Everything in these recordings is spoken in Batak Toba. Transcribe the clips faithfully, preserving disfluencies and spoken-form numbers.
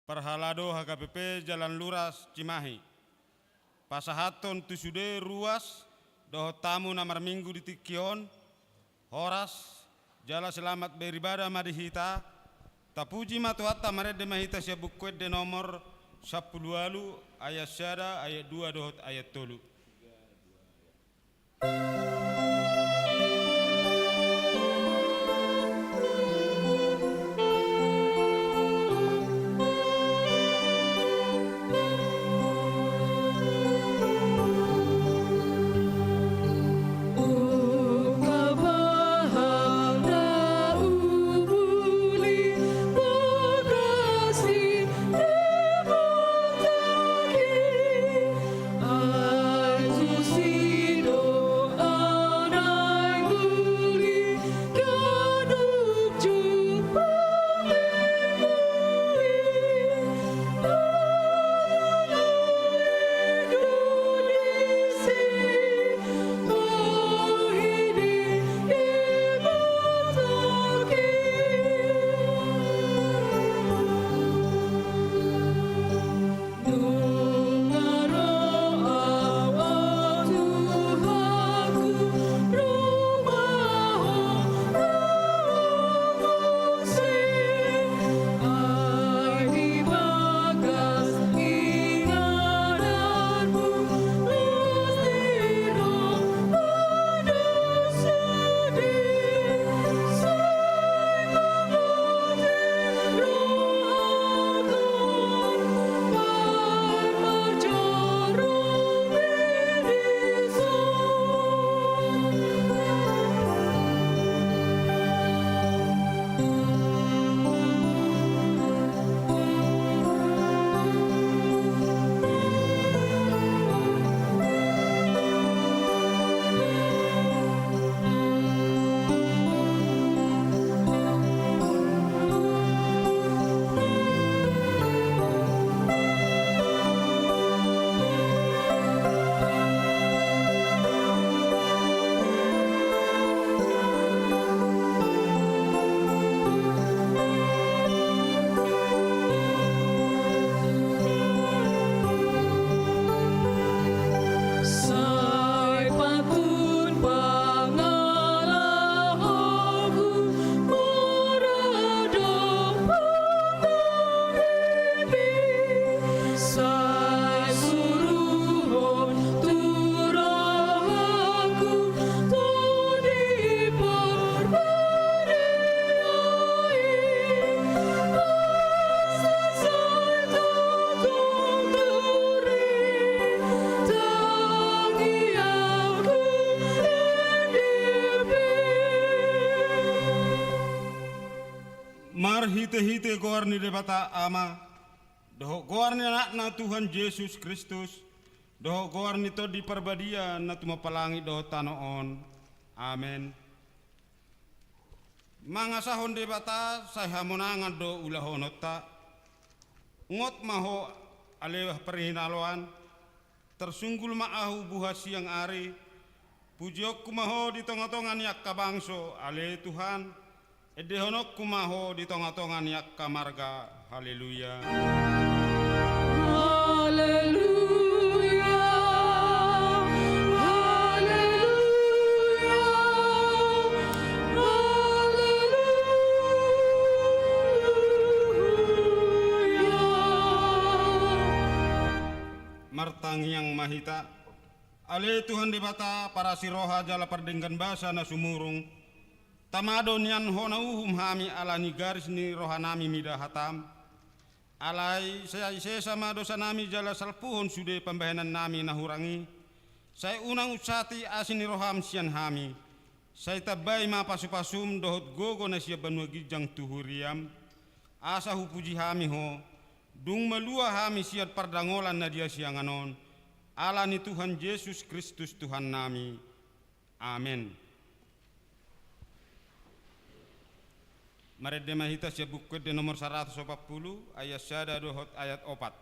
Parhalado H K P P Jalan Luras Cimahi. Pasahathon tu sude ruas dohot tamu na marminggu di tingki on, horas jala selamat beribadah ma di hita. Tapuji ma Tuhanta, marende ma hita sian Buku Ende nomor sampulu ualu, ayat sada, ayat dua dohot ayat tolu. Marhitehite goar ni Debata Ama, dohot goar ni Anakna Tuhan Jesus Kristus, dohot goar ni Tondi Parbadia na tumompa langit dohot tano on. Amen. Mangasahon Debata sai hamonangan do ulahononta. Ngot ma Ho ale parhinaloan, tarsunggul ma ahu buha siang ari. Pujionku ma Ho di tongatonga ni angka bangso, ale Tuhan. Endehononku ma Ho di tongatonga ni angka marga. Haleluya. Haleluya. Haleluya. Haleluya. Martangiang ma hita. Ale Tuhan Debata, parasi roha jala pardenggan basa na sumurung, tama do nian Ho na uhum hami ala ni garis ni rohanami mida hataM. Alai sai sesa ma dosanami jala salpuhon sude pambahenannami na hurang i. Sai unang unsati asi ni rohaM sian hami. Sai tambai ma pasupasuM dohot gogo na sian banua ginjang tu huriaM, asa hupuji hami Ho, dung malua hami sian pardangolan na di hasiangan on, ala ni Tuhan Jesus Kristus Tuhannami. Amen. Marende ma hita sian Buku Ende nomor saratus opat pulu, ayat sada dohot ayat opat.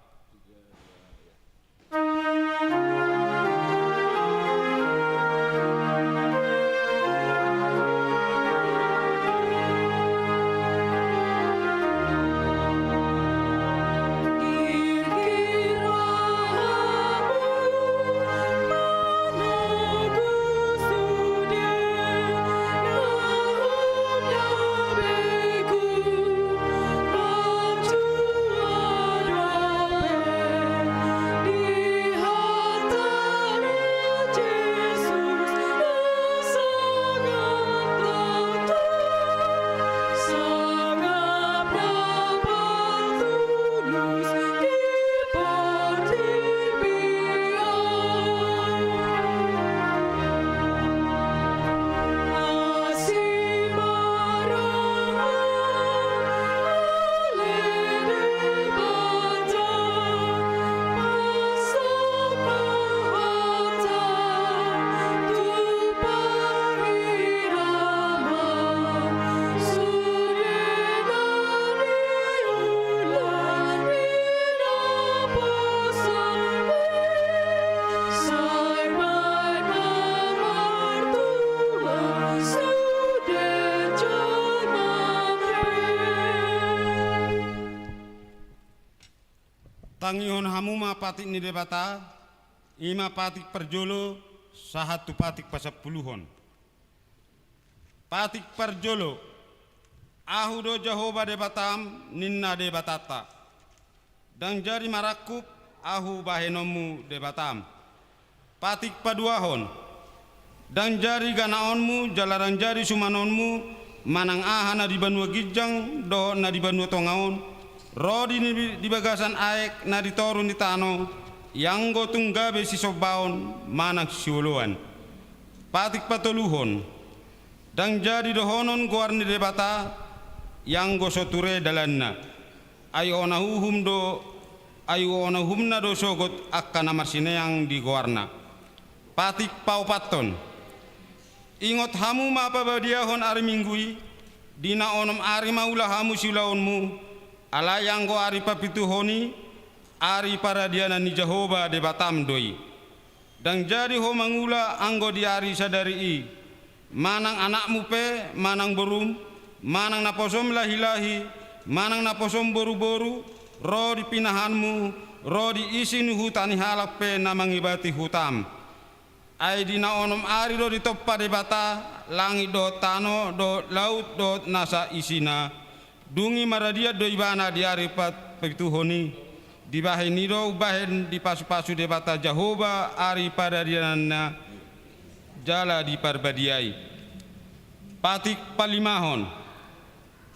Tangihon hamu ma patik ni Debata, i ma patik parjolo sahat tu patik pasampuluhon. Patik parjolo. Ahu do Jahowa Debatam, ninna Debatanta. Ndang jadi marangkup Ahu bahenonmu Debatam. Patik paduahon. Ndang jadi ganaonmu jala ndang jadi sumanonmu, manang aha na di banua ginjang dohot na di banua tonga on, ro di, di bagasan aek na di toru ni tano, ianggo tung gabe sisombaon manang sioloan. Patik patoluhon. Ndang jadi dohonon goar ni Debata, ianggo so ture dalanna. Ai ona uhum do, ai ona uhumna do sogot angka na marsineang di goarna. Patik paopathon. Ingot hamu ma pabadiahon ari Minggu i, di na onom ari ma ula hamu siulaonmu, alai anggo ari papituhon i, ari paradianan ni Jahowa Debatam do i. Ndang jadi ho mangula anggo di ari sadari i, manang anakmu pe, manang borum, manang naposom lahilahi, manang naposom boruboru, ro di pinahanmu, ro di isi ni huta ni halak pe na mangibati hutam. Ai di na onom ari do ditompa Debata langit dohot tano dohot laut dohot nasa isina. Dung i maradian do ibana di ari pa-, papituhon i, dibahen i do umbahen dipasupasu Debata Jahowa ari paradiananna jala diparbadiai. Patik palimahon.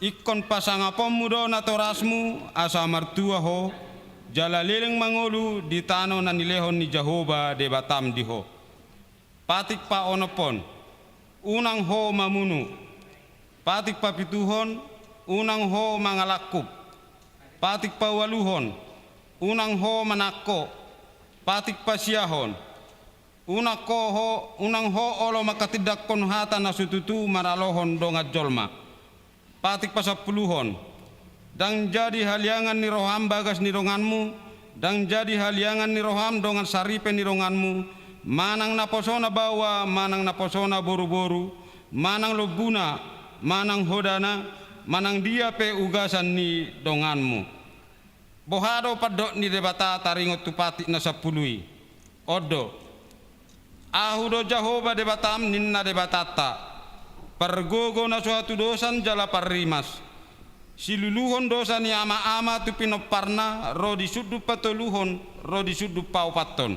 Ingkon pasangaponmu do natorasmu asa martua ho, jala leleng mangolu di tano na nilehon ni Jahowa Debatam di ho. Patik paonomhon. Unang ho mamunu. Patik papituhon. Unang ho mangalangkup. Patik paualuhon. Unang ho manangko. Patik pasiahon. Unang ho, ho, unang ho olo manghatindanghon hata na so tutu maralohon dongan jolma. Patik pasampuluhon. Ndang jadi haliangan ni roham bagas ni donganmu, ndang jadi haliangan ni roham dongan saripe ni donganmu, manang naposona baoa, manang naposona boruboru, manang lombuna, manang hodana, manang dia pe ugasan ni donganmu. Boha do pandok ni Debata taringot tu patik na sampulu i? On do. Ahu do Jahowa Debatam, ninna Debatanta, pargogo na so hatudosan jala parrimas. Siluluhon dosa ni amaama tu pinomparna, ro di sundut patoluhon, ro di sundut paopathon.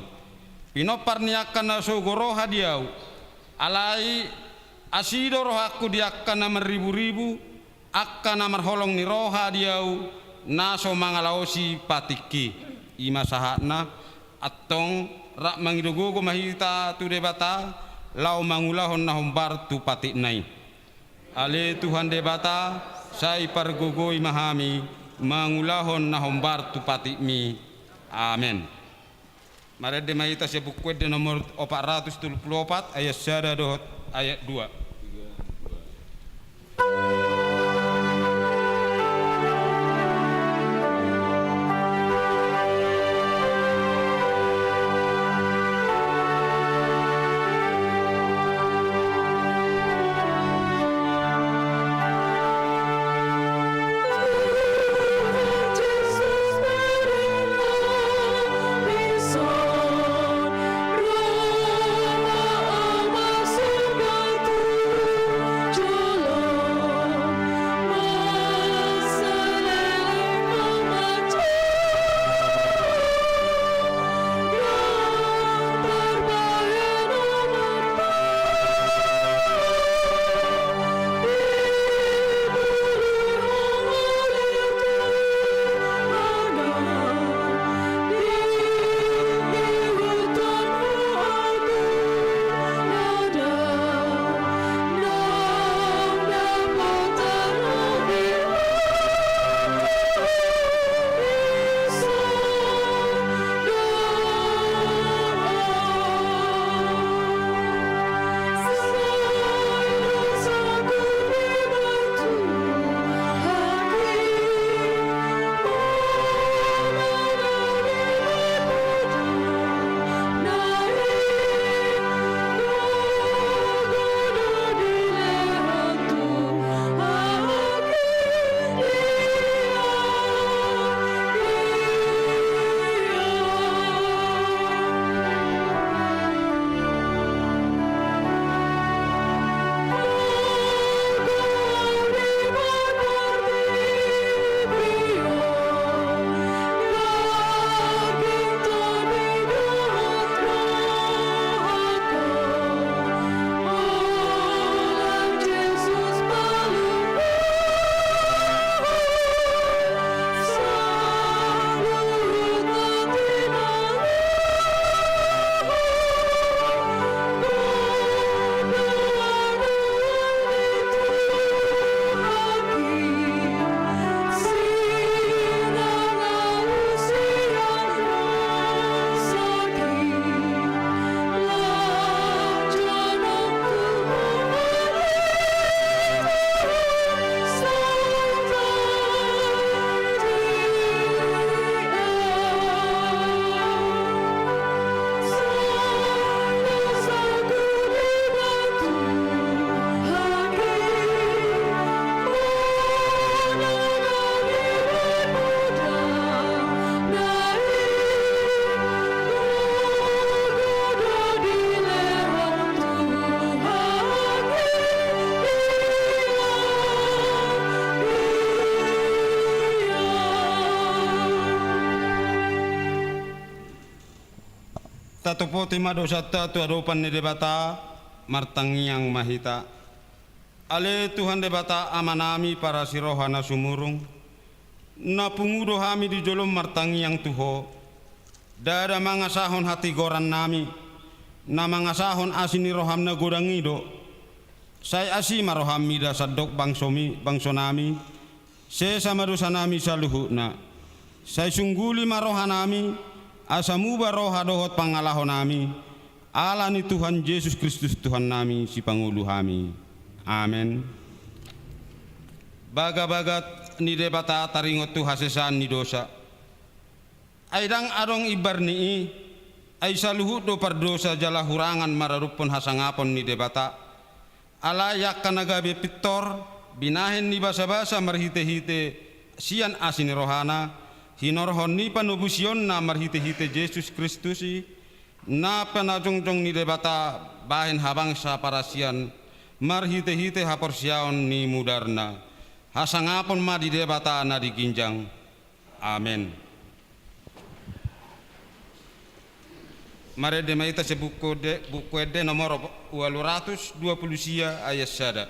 Pinompar ni angka na sogo roha di ahu. Alai asi do rohangku di angka na marriburibu, angka na marholong ni roha di ahu, na so mangalaosi patik i. I ma sahatna. Antong rap mangido gogo ma hita tu Debata, laho mangulahon na hombar tu patikna i. Ale Tuhan Debata, sai pargogoi ma hami mangulahon na hombar tu patikmi. Amen. Marende ma hita sian Buku Ende nomor opat ratus tolu pulu opat, ayat sada dohot ayat dua. Tatoposi ma dosanta tu adopan ni Debata, martangiang ma hita. Ale Tuhan Debata Amanami parasi roha na sumurung, na pungu do hami di jolom martangiang tu Ho. Ndada mangasahon hatigorannami, na mangasahon asi ni roham na godang i do. Sai asi ma roham mida sandok bangsomi, bangsonami, sesa ma dosanami saluhutna. Sai sungguli ma rohanami, asa muba roha dohot pangalahonami, ala ni Tuhan Jesus Kristus Tuhannami sipangolu hami. Amen. Bagabaga ni Debata taringot tu hasesaan ni dosa. Ai ndang adong imbar ni i, ai saluhut do pardosa jala hurangan maradophon hasangapon ni Debata. Alai angka na gabe pintor, binahen ni basabasa marhitehite sian asi ni rohana, hinorhon ni panobusionna marhitehite Jesus Kristus i, na pinajongjong ni Debata bahen habangsa parasian marhitehite haporseaon ni mudarna. Hasangapon ma di Debata na di ginjang. Amen. Marende ma hita sian Buku Ende, Buku Ende nomor ualu ratus dua pulu sia, ayat sada.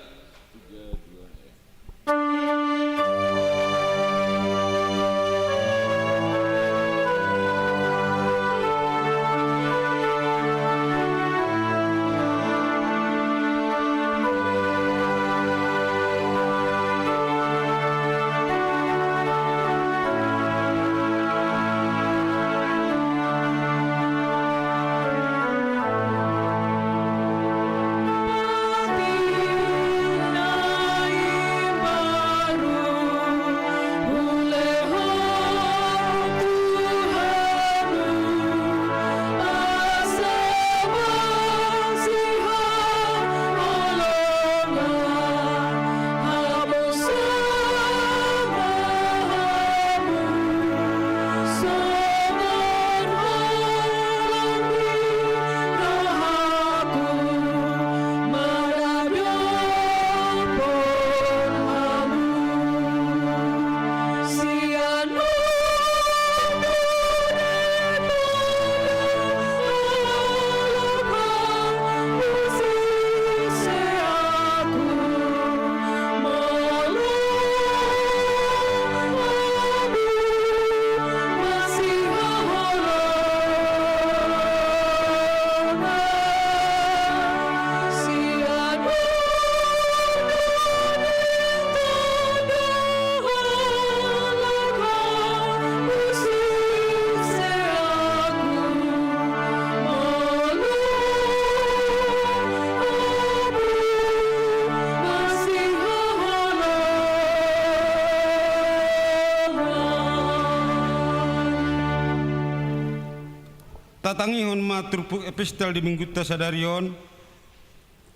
Tatangihon ma turpuk epistel di minggunta sadari on,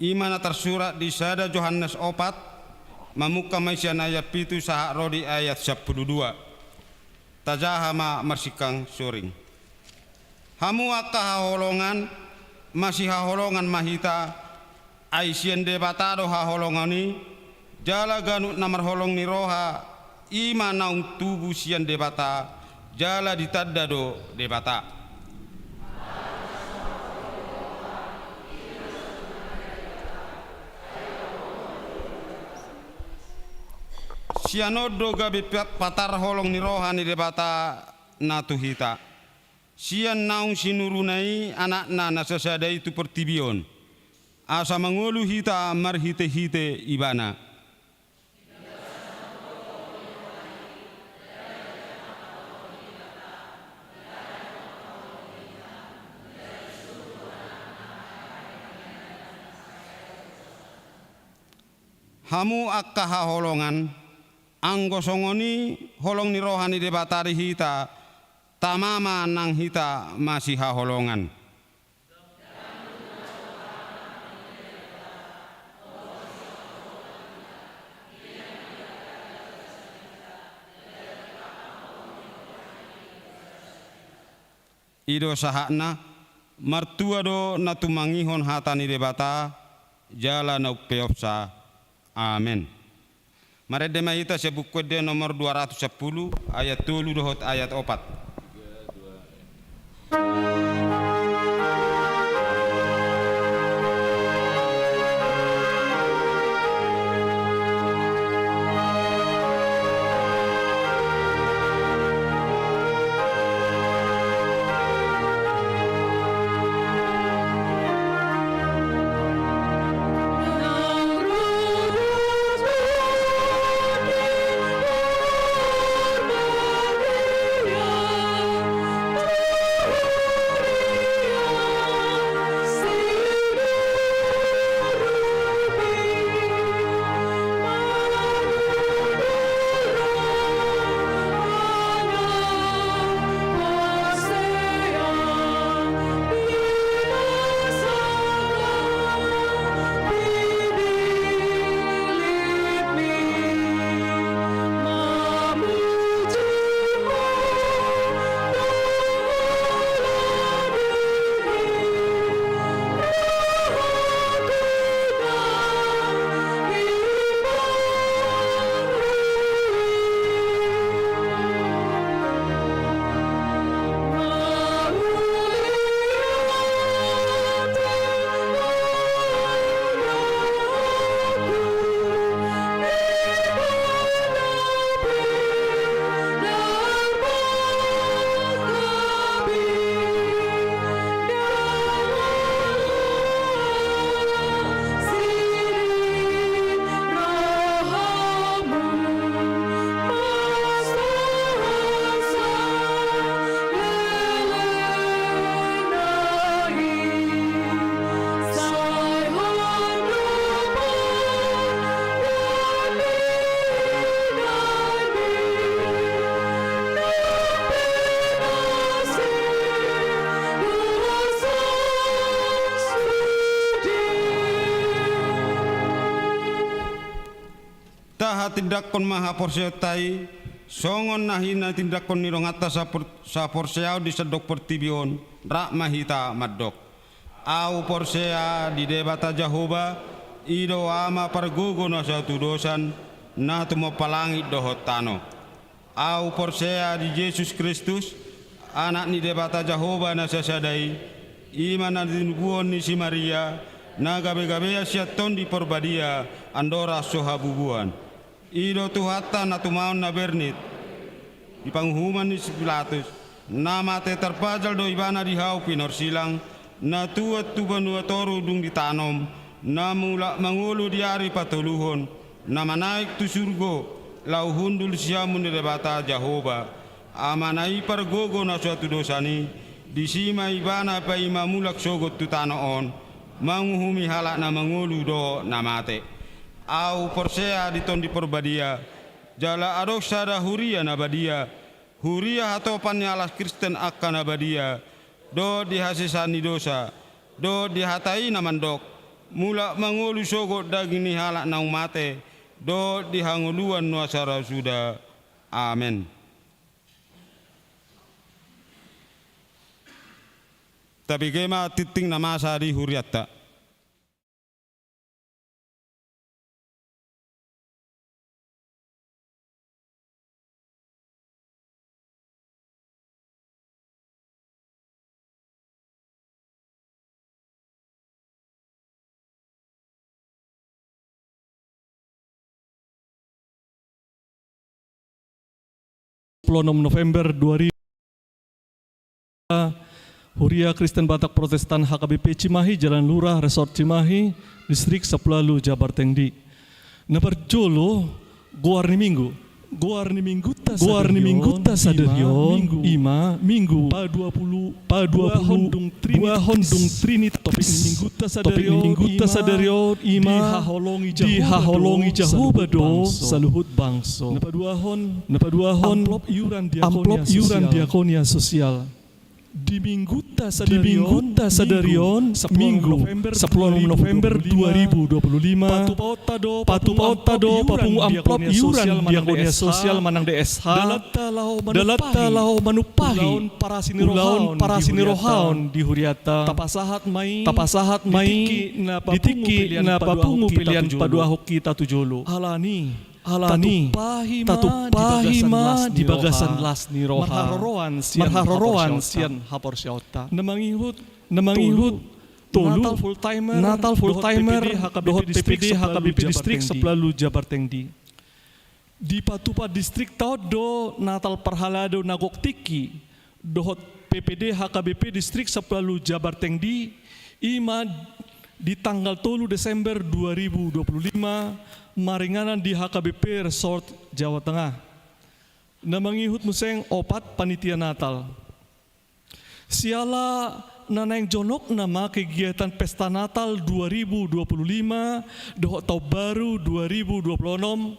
i ma na tarsurat di sada Johannes opat, mamungka ma i sian ayat pitu sahat ro di ayat sampulu dua. Tajaha ma marsingkang soring. Hamu angka haholongan, masihaholongan ma hita, ai sian Debata do haholongan i, jala ganup na marholong ni roha, i ma naung tubu sian Debata, jala ditanda do Debata. Sian on do gabe pa-, patar holong ni roha ni Debata na tu hita. Sian naung sinuruna i Anakna na sasada i tu portibi on, asa mangolu hita marhitehite Ibana. Hamu angka haholongan, anggo songon i holong ni roha ni Debata di hita, tama ma nang hita masihaholongan. I do sahatna, martua do na tumangihon hata ni Debata, jala na umpeopsa. Amen. Marende ma hita sian Buku Ende nomor dua ratus sampulu, ayat tolu dohot ayat opat. Tindakkon ma haporseaonta i, songon na hinatindakkon ni donganta sapor-, saporseaon di sandok portibi on, rap ma hita mandok. Ahu porsea di Debata Jahowa, i do Ama pargogo na so hatudosan, na tumompa langit dohot tano. Ahu porsea di Jesus Kristus, Anak ni Debata Jahowa na sasada i, i ma na tinubuhon ni si Maria, na gabegabean sian Tondi Porbadia, andorang so habubuan. I do Tuhanta na tumaon na bernit di panguhuman ni si Pilatus, na mate tarpajal do ibana di hau pinorsilang, na tuat tu banua toru dung ditanom, na mulak mangolu di ari patoluhon, na manaek tu surgo, laho hundul siamun ni Debata Jahowa, Amana i pargogo na so hatudosan i, disi ma ibana paima mulak sogot tu tano on, manguhumi halak na mangolu dohot na mate. Ahu porsea di Tondi Porbadia, jala adong sada huria na badia, huria hatopan ni halak Kristen angka na badia, dohot di hasesaan ni dosa, dohot di hata i na mandok, mulak mangolu sogot daging ni halak naung mate, dohot di hangoluan na so ra suda. Amen. Tabege ma tingting na masa di hurianta. Puluh enam November dua ribu, Huria Kristen Batak Protestan H K B P Cimahi, Jalan Lurah, Resort Cimahi, Distrik Sampulu Ualu, Jabar Tengdi. Na parjolo, goar ni Minggu. Goar ni Minggunta sadari on, ima, Minggu, pa dua puluh, pa dua puluh dua hondung Trinitas. Topik ni Minggunta sadari on, ima, dihaholongi Jahowa do saluhut bangso. Na paduahon, amplop iuran diakonia sosial. Di Minggunta sadari on, Minggu, sampulu onom November dua ribu dua puluh lima, patupaonta do papungu amplop iuran diakonia sosial manang D S H. Dalanta laho manumpahi ulaon parasinirohaon di hurianta. Tapasahat ma i di tingki na papungu pelean paduahon hita tu jolo. Alani, tatumpahi ma di bagasan las ni roha. Marharoroan sian haporseaonta. Na mangihut, tolu, Natal full timer dohot P P D H K B P Distrik Sampulu Ualu, Jabar Tengdi. Dipatupa distrikta on do Natal parhalado na gok tingki dohot P P D H K B P Distrik Sampulu Ualu, Jabar Tengdi, ima di tanggal tolu Desember dua ribu dua puluh lima, maringanan di H K B P Resort Jawa Tengah. Na mangihut muse opat panitia Natal. Siala na naeng jonokna ma kegiatan Pesta Natal dua ribu dua puluh lima dohot Taon Baru dua ribu dua puluh onom,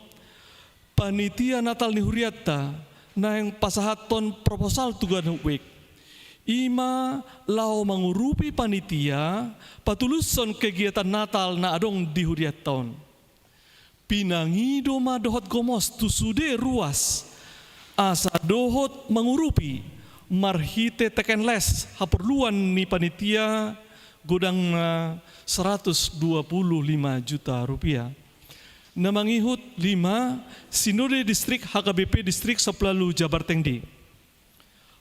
panitia Natal ni hurianta naeng pasahathon proposal tu ganup wijk. Ima laho mangurupi panitia patulushon kegiatan Natal na adong di hurianta on. Pinangido ma dohot gomos tu sude ruas asa dohot mangurupi marhite teken les haporluan ni panitia, godangna seratus dua puluh lima juta rupiah. Na mangihut lima, Sinode Distrik H K B P Distrik Sampulu Ualu, Jabar Tengdi.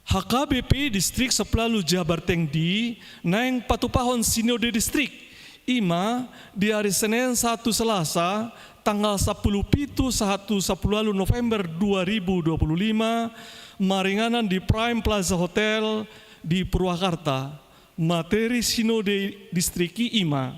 H K B P Distrik Sampulu Ualu, Jabar Tengdi naeng patupahon Sinode Distrik, ima di ari Senen sahat tu Selasa, tanggal sampulu pitu sahat tu sampulu ualu November dua ribu dua puluh lima, maringanan di Prime Plaza Hotel di Purwakarta. Materi Sinode Distrik i ima: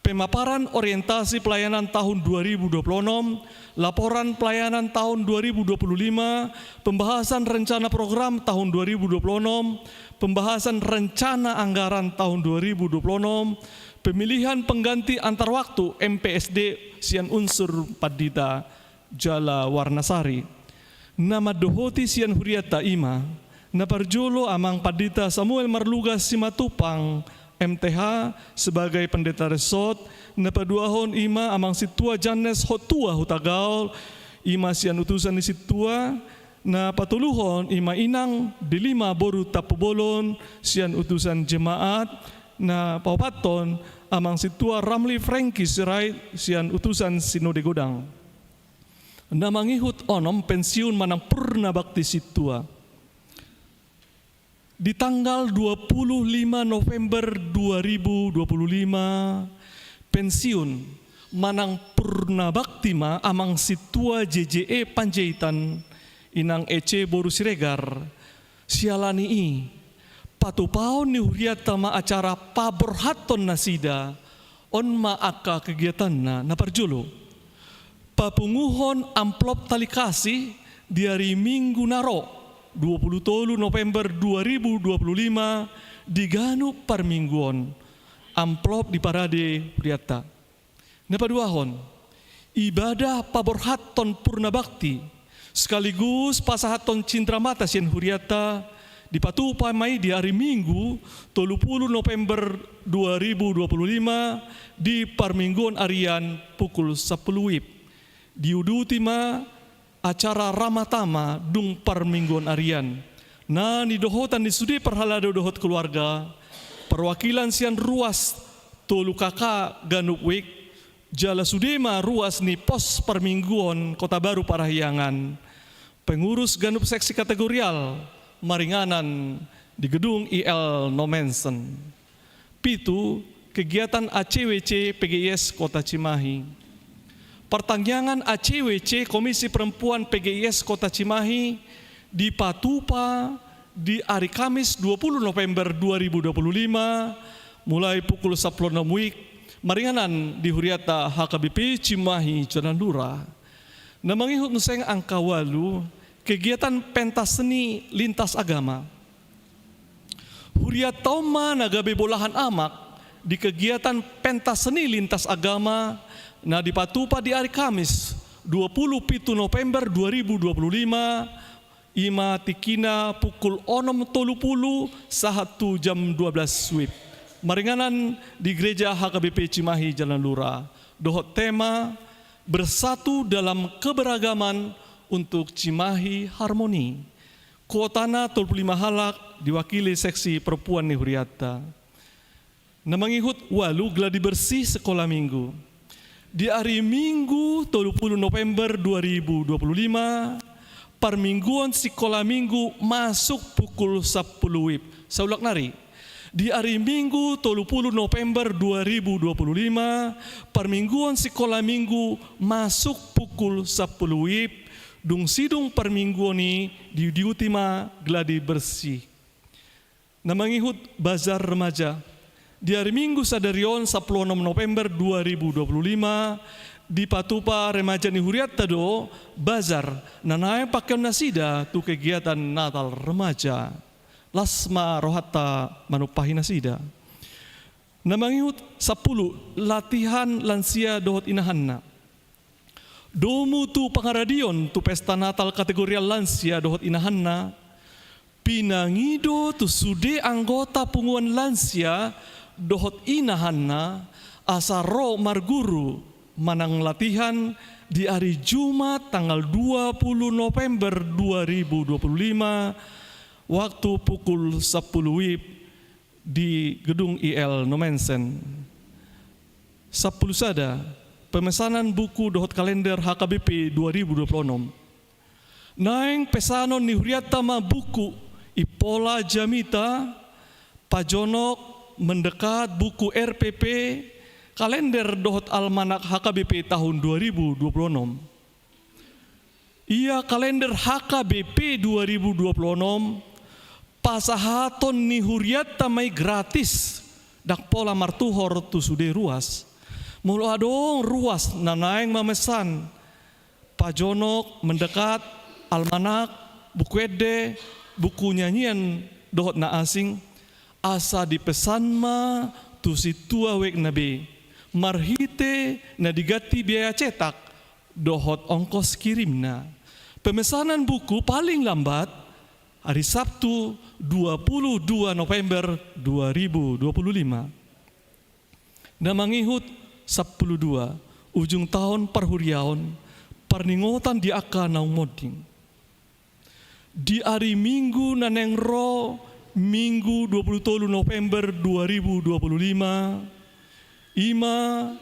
Pemaparan orientasi pelayanan tahun dua ribu dua puluh enam, laporan pelayanan tahun dua ribu dua puluh lima, pembahasan rencana program tahun dua ribu dua puluh enam, pembahasan rencana anggaran tahun dua ribu dua puluh enam, pemilihan pengganti antar waktu M P S D sian unsur Pandita Jala Warnasari. Na mandohoti sian hurianta ima, na parjolo Amang Pandita Samuel Marlugas Simatupang, M T H, sebagai Pendeta Resort, na paduahon ima Amang Sintua Jannes Hottua Hutagaol, i ma sian utusan ni sintua. Na patoluhon i ma inang Delima boru Tampubolon sian utusan jemaat. Na paopathon amang sintua Ramli Franky Sirait sian utusan Sinode Godang. Na mangihut onom, pensiun manang purna bakti sintua. Di tanggal dua puluh lima November dua ribu dua puluh lima, pensiun manang purna bakti ma amang sintua J J E Panjaitan, inang Ece boru Siregar. Siala ni i, patupaon ni hurianta ma acara paborhathon nasida. On ma angka kegiatanna. Na parjolo, papunguhon amplop tali kasih di ari Minggu na ro, dua puluh tolu November dua ribu dua puluh lima, di ganup parmingguon. Amplop diparade hurianta. Na paduahon, ibadah paborhathon purna bakti sekaligus pasahathon cindramata sian hurianta, dipatupa ma i di ari Minggu tolu puluh November dua ribu dua puluh lima, di parmingguon arian pukul sampulu WIB. Diuduti ma acara ramatama dung parmingguon arian. Na nidohotan ni sude parhalado dohot keluarga, perwakilan sian ruas tolu K K ganup WIB, jala sude ma ruas ni pos parmingguon Kota Baru Parahyangan, pengurus ganup seksi kategorial maringanan di gedung I L Nommensen. Pitu, kegiatan A C W C P G I S Kota Cimahi. Partangiangan A C W C Komisi Perempuan P G I S Kota Cimahi dipatupa di ari Kamis dua puluh November dua ribu dua puluh lima, mulai pukul sampulu onom WIB, maringanan di hurianta H K B P Cimahi Jalan Lura. Na mangihut muse angka ualu, kegiatan pentas seni lintas agama. Hurianta on ma na gabe bolahan amak di kegiatan pentas seni lintas agama na dipatupa di ari Kamis dua puluh pitu November dua ribu dua puluh lima, i ma tingkina pukul onom tolu puluh sahat tu jam dua belas WIB. Maringanan di Gereja H K B P Cimahi Jalan Lura. Dohot tema, Bersatu dalam Keberagaman untuk Cimahi Harmoni. Kuotana tolu puluh lima halak, diwakili seksi perempuan ni hurianta. Na mangihut ualu, gladi bersih sekolah minggu. Di ari Minggu tolu puluh November dua ribu dua puluh lima, parmingguon sikola minggu masuk pukul sampulu WIB. Saulak nari. Di ari Minggu tolu puluh November dua ribu dua puluh lima, parmingguon sikola minggu masuk pukul sampulu WIB, dung sidung parmingguon i diudiuti ma gladi bersih. Na mangihut bazar remaja. Di ari Minggu sadari on sampulu onom November dua ribu dua puluh lima, dipatupa remaja ni hurianta do bazar na naeng pakeon nasida tu kegiatan Natal remaja. Las ma rohanta manumpahi nasida. Na mangihut sampulu, latihan lansia dohot inahanna. Domu tu pangaradion tu pesta Natal kategorial lansia dohot inahanna, pinangido tu sude anggota punguan lansia dohot inahanna asa ro marguru manang latihan di ari Jumat tanggal dua puluh November dua ribu dua puluh lima, waktu pukul sampulu WIB di gedung I L Nommensen. Sampulu sada, pemesanan buku dohot kalender H K B P dua ribu dua puluh onom. Naeng pesanon ni hurianta ma buku Impola Jamita, Pajonok, Mendekat, buku R P P, kalender dohot almanak H K B P tahun dua ribu dua puluh onom. Ia kalender H K B P dua ribu dua puluh onom pasahaton ni hurianta ma i gratis, ndang pola martuhor tu sude ruas. Molo adong ruas na naeng mamesan Pajonok, Mendekat, almanak, buku ende, buku nyanyian dohot na asing, asa dipesan ma tu sintua wekna be marhite na diganti biaya cetak dohot ongkos kirimna. Pemesanan buku paling lambat hari Sabtu dua puluh dua November dua ribu dua puluh lima. Na mangihut sampulu dua, ujung taon parhuriaon, Parningotan di angka naung monding. Di ari Minggu na naeng ro, Minggu dua puluh tolu November dua ribu dua puluh lima, i ma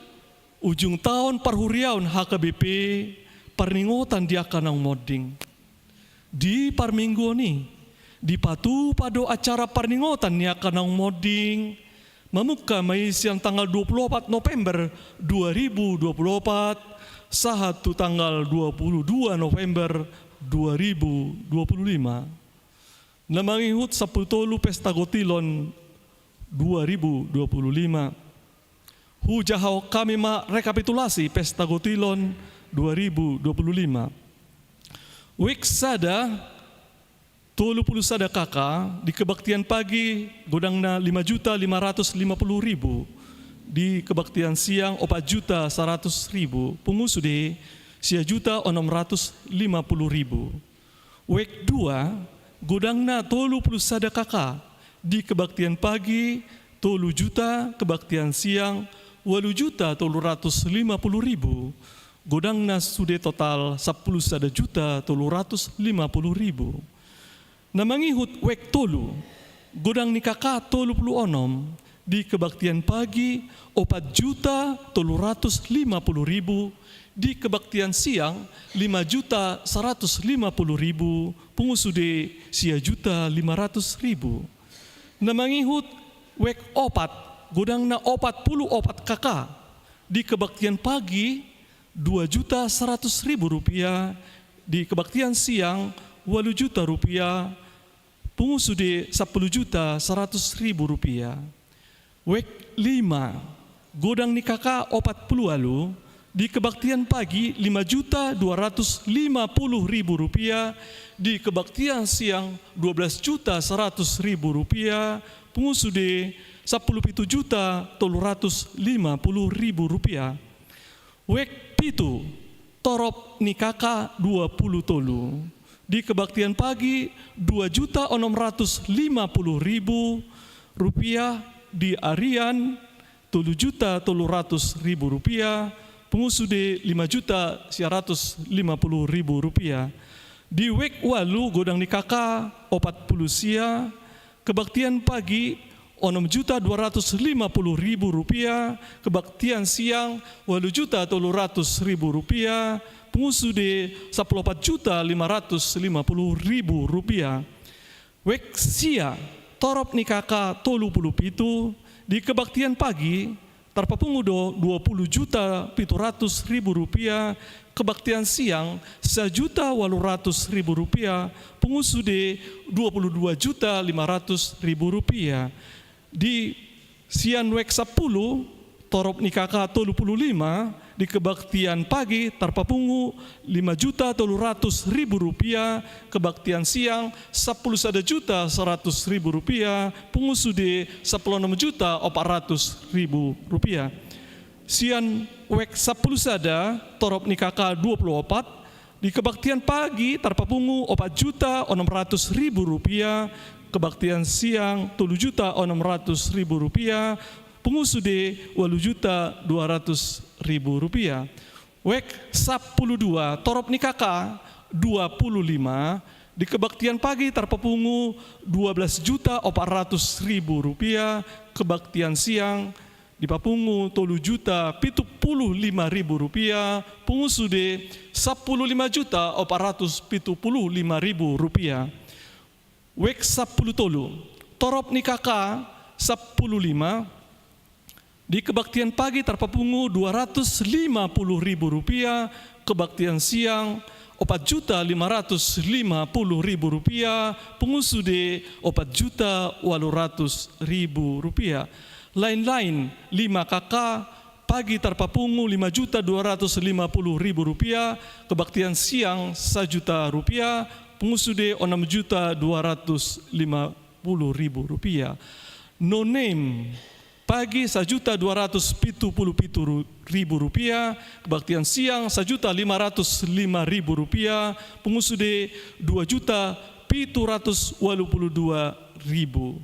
ujung taon parhuriaon H K B P, parningotan di angka naung monding. Di parmingguon i, dipatupa do acara parningotan ni angka naung monding, mamungka ma i sian tanggal dua puluh opat November dua ribu dua puluh opat, sahat tu tanggal dua puluh dua November dua ribu dua puluh lima. Na mangihut sampulu tolu Pesta Gotilon dua ribu dua puluh lima. Hujahahon hami ma rekapitulasi Pesta Gotilon dua ribu dua puluh lima. Wijk sada, tolu pulu sada K K, di kebaktian pagi godangna lima juta lima ratus lima puluh ribu, di kebaktian siang opat juta saratus ribu, pungu sude sia juta onom ratus lima puluh ribu. Wijk dua, godangna tolu pulu sada K K, di kebaktian pagi tolu juta, kebaktian siang ualu juta tolu ratus lima puluh ribu, godangna sude total sampulu sada juta tolu ratus lima puluh ribu. Na mangihut wijk tolu, godang ni K K tolu pulu onom, di kebaktian pagi opat juta tolu ratus lima puluh ribu, di kebaktian siang lima juta saratus lima puluh ribu, pungu sude sia juta lima ratus ribu. Na mangihut wijk opat, godangna opat pulu opat K K, di kebaktian pagi dua juta saratus ribu rupiah, di kebaktian siang ualu juta rupiah, pungu sude sampulu juta saratus ribu rupiah. Wijk lima, godang ni K K opat pulu ualu, di kebaktian pagi lima juta dua ratus lima puluh ribu rupiah, di kebaktian siang dua belas juta saratus ribu rupiah, pungu sude sampulu pitu juta tolu ratus lima puluh ribu rupiah. Wijk pitu, torop ni K K dua pulu tolu. Di kebaktian pagi dua juta onom ratus lima puluh ribu rupiah, di arian tolu juta tolu ratus ribu rupiah, pungu sude lima juta sia ratus lima puluh ribu rupiah. Di wijk ualu, godang ni K K opat pulu sia, kebaktian pagi onom juta dua ratus lima puluh ribu rupiah, kebaktian siang ualu juta tolu ratus ribu rupiah, pungu sude sampulu opat juta lima ratus lima puluh ribu rupiah. Wijk sia, torop ni K K tolu pulu pitu, di kebaktian pagi tarpapungu do dua pulu juta pitu ratus ribu rupiah, kebaktian siang sajuta ualu ratus ribu rupiah, pungu sude dua pulu dua juta lima ratus ribu rupiah. Di sian wijk sampulu, torop ni K K tolu pulu lima, di kebaktian pagi tarpapungu lima juta tolu ratus ribu rupiah, kebaktian siang sampulu sada juta saratus ribu rupiah, pungu sude sampulu onom juta opat ratus ribu rupiah. Sian wijk sampulu sada, torop ni K K dua pulu opat, di kebaktian pagi tarpapungu opat juta onom ratus ribu rupiah, kebaktian siang tolu juta onom ratus ribu rupiah, pungu sude ualu juta dua ratus ribu rupiah. Wijk sampulu dua, torop ni K K dua pulu lima, di kebaktian pagi tarpapungu dua belas juta opat ratus ribu rupiah, kebaktian siang dipapungu tolu juta pitu pulu lima ribu rupiah, pungu sude sampulu lima juta opat ratus pitu pulu lima ribu rupiah. Wijk sampulu tolu, torop ni K K sampulu lima, di kebaktian pagi tarpapungu dua ratus lima pulu ribu rupiah, kebaktian siang opat juta lima ratus lima pulu ribu rupiah, pungu sude opat juta ualu ratus ribu rupiah. Lain-lain lima K K, pagi tarpapungu lima juta dua ratus lima pulu ribu rupiah, kebaktian siang sajuta rupiah, pungu sude onom juta dua ratus lima pulu ribu rupiah. No name, pagi sajuta dua ratus pitu pulu pitu ru-, ribu rupiah, kebaktian siang sajuta lima ratus lima ribu rupiah, pungu sude dua juta pitu ratus ualu pulu dua ribu.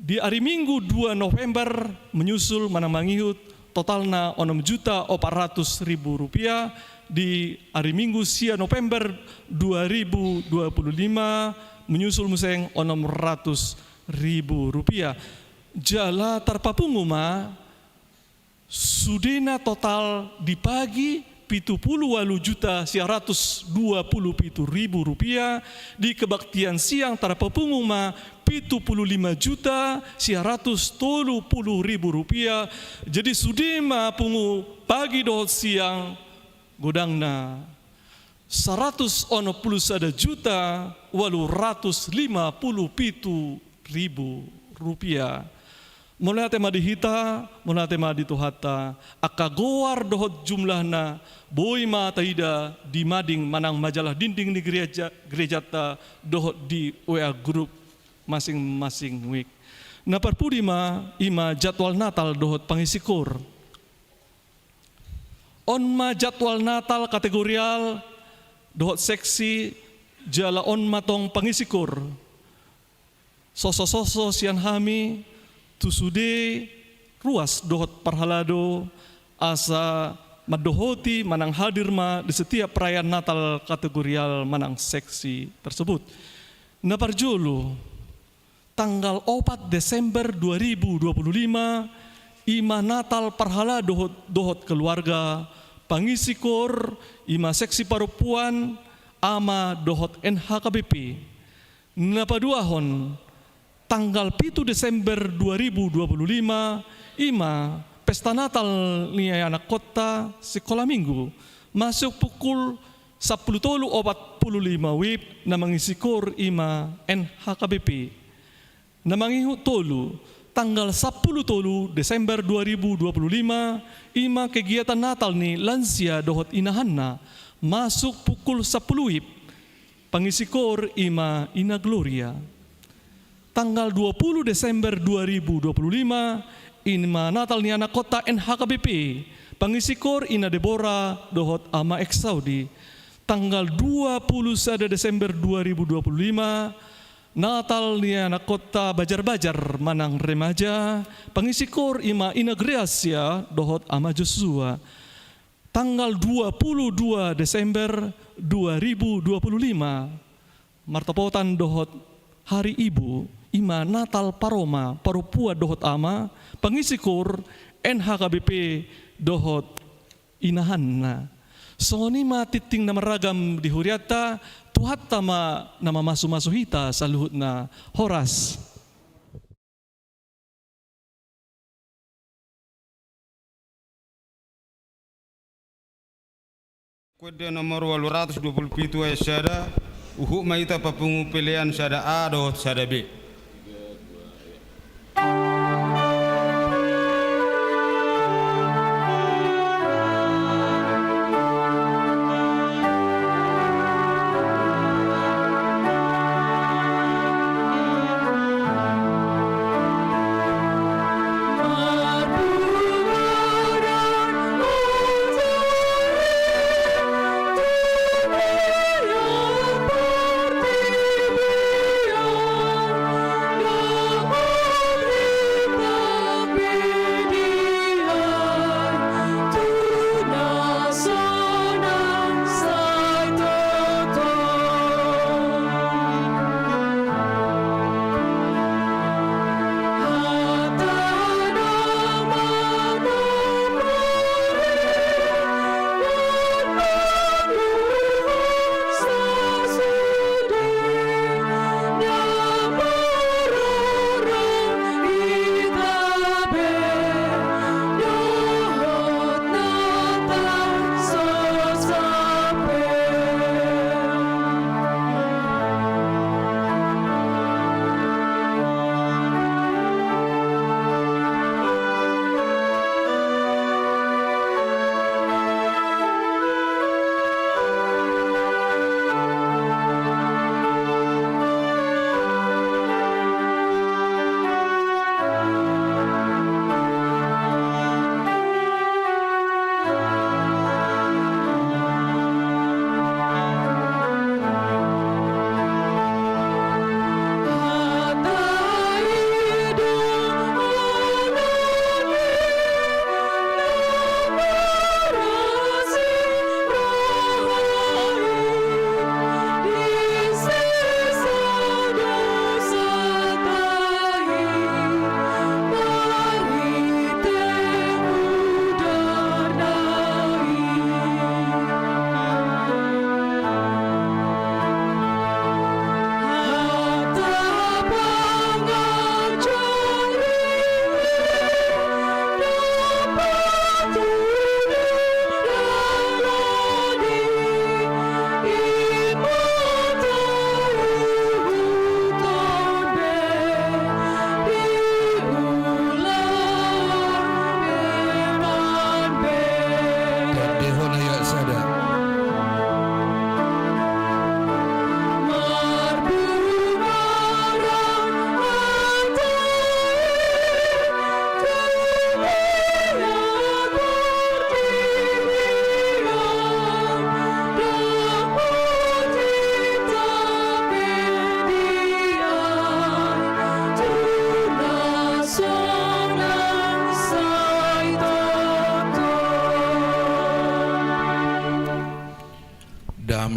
Di ari Minggu dua November menyusul manang mangihut totalna onom juta opat ratus ribu rupiah, di ari Minggu sia November dua ribu dua puluh lima, menyusul muse onom ratus ribu rupiah. Jala tarpapungu ma sudena total di pagi pitu pulu ualu juta sia ratus dua pulu pitu ribu rupiah, di kebaktian siang tarpapungu ma pitu pulu lima juta sia ratus tolu pulu ribu rupiah. Jadi sude ma pungu pagi dohot siang godangna saratus onom pulu sada juta ualu ratus lima pulu pitu ribu rupiah. Mauliate ma di hita, mauliate ma di Tuhanta, angka goar dohot jumlahna boi ma taida di mading manang majalah dinding ni gereja, gerejanta dohot di W A grup masing-masing wijk. Na parpudi ma, i ma jadwal Natal dohot pangisi koor. On ma jadwal Natal kategorial dohot seksi, jala on ma tong pangisi koor. Sosososo sian hami tu sude ruas dohot parhalado asa mandohoti manang hadir ma di setiap perayaan Natal kategorial manang seksi tersebut. Na parjolo, tanggal opat Desember dua ribu dua puluh lima, i ma Natal parhalado dohot, dohot keluarga, pangisi koor, i ma seksi parompuan, ama dohot N H K B P. Na paduahon, tanggal pitu Desember dua ribu dua puluh lima, i ma pesta Natal ni anakkonta sikola minggu, masuk pukul sampulu tolu opat pulu lima wib, na mangisi koor i ma N H K B P. Na mangihut tolu, tanggal sampulu tolu Desember dua ribu dua puluh lima, i ma kegiatan Natal ni lansia dohot inahanna, masuk pukul sampulu wib, pangisi koor i ma Ina Gloria. Tanggal dua pulu Desember dua ribu dua puluh lima, i ma Natal ni anakkonta N H K B P, pangisi koor Ina Debora dohot Ama Eksaudi. Tanggal dua pulu sada Desember dua ribu dua puluh lima, Natal ni anakkonta bajar-bajar manang remaja, pangisi koor i ma Ina Gracia dohot Ama Joshua. Tanggal dua pulu dua Desember dua ribu dua puluh lima, martopotan dohot Hari Ibu, i ma Natal paroma, parompuan dohot ama, pangisi koor, N H K B P dohot inahanna. Songon i ma tingting na marragam di hurianta, Tuhanta ma na mamasu-masu hita saluhutna. Horas. Kuende nomor ualu ratus dua pulu pitu ayat sada, huhut ma hita papungu pelean sada A dohot sada B.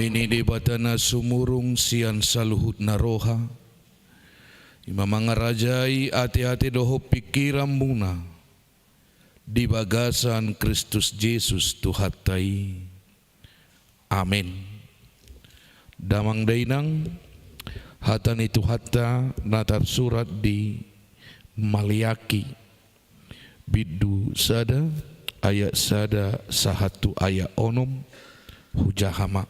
Dame ni Debata na sumurung sian saluhutna roha, i ma mangarajai ateate dohot pingkiranmuna di bagasan Kristus Jesus Tuhanta i. Amen. Damang dainang, hata ni Tuhanta na tarsurat di Maleaki, bindu sada, ayat sada sahat tu ayat onom, hujaha ma.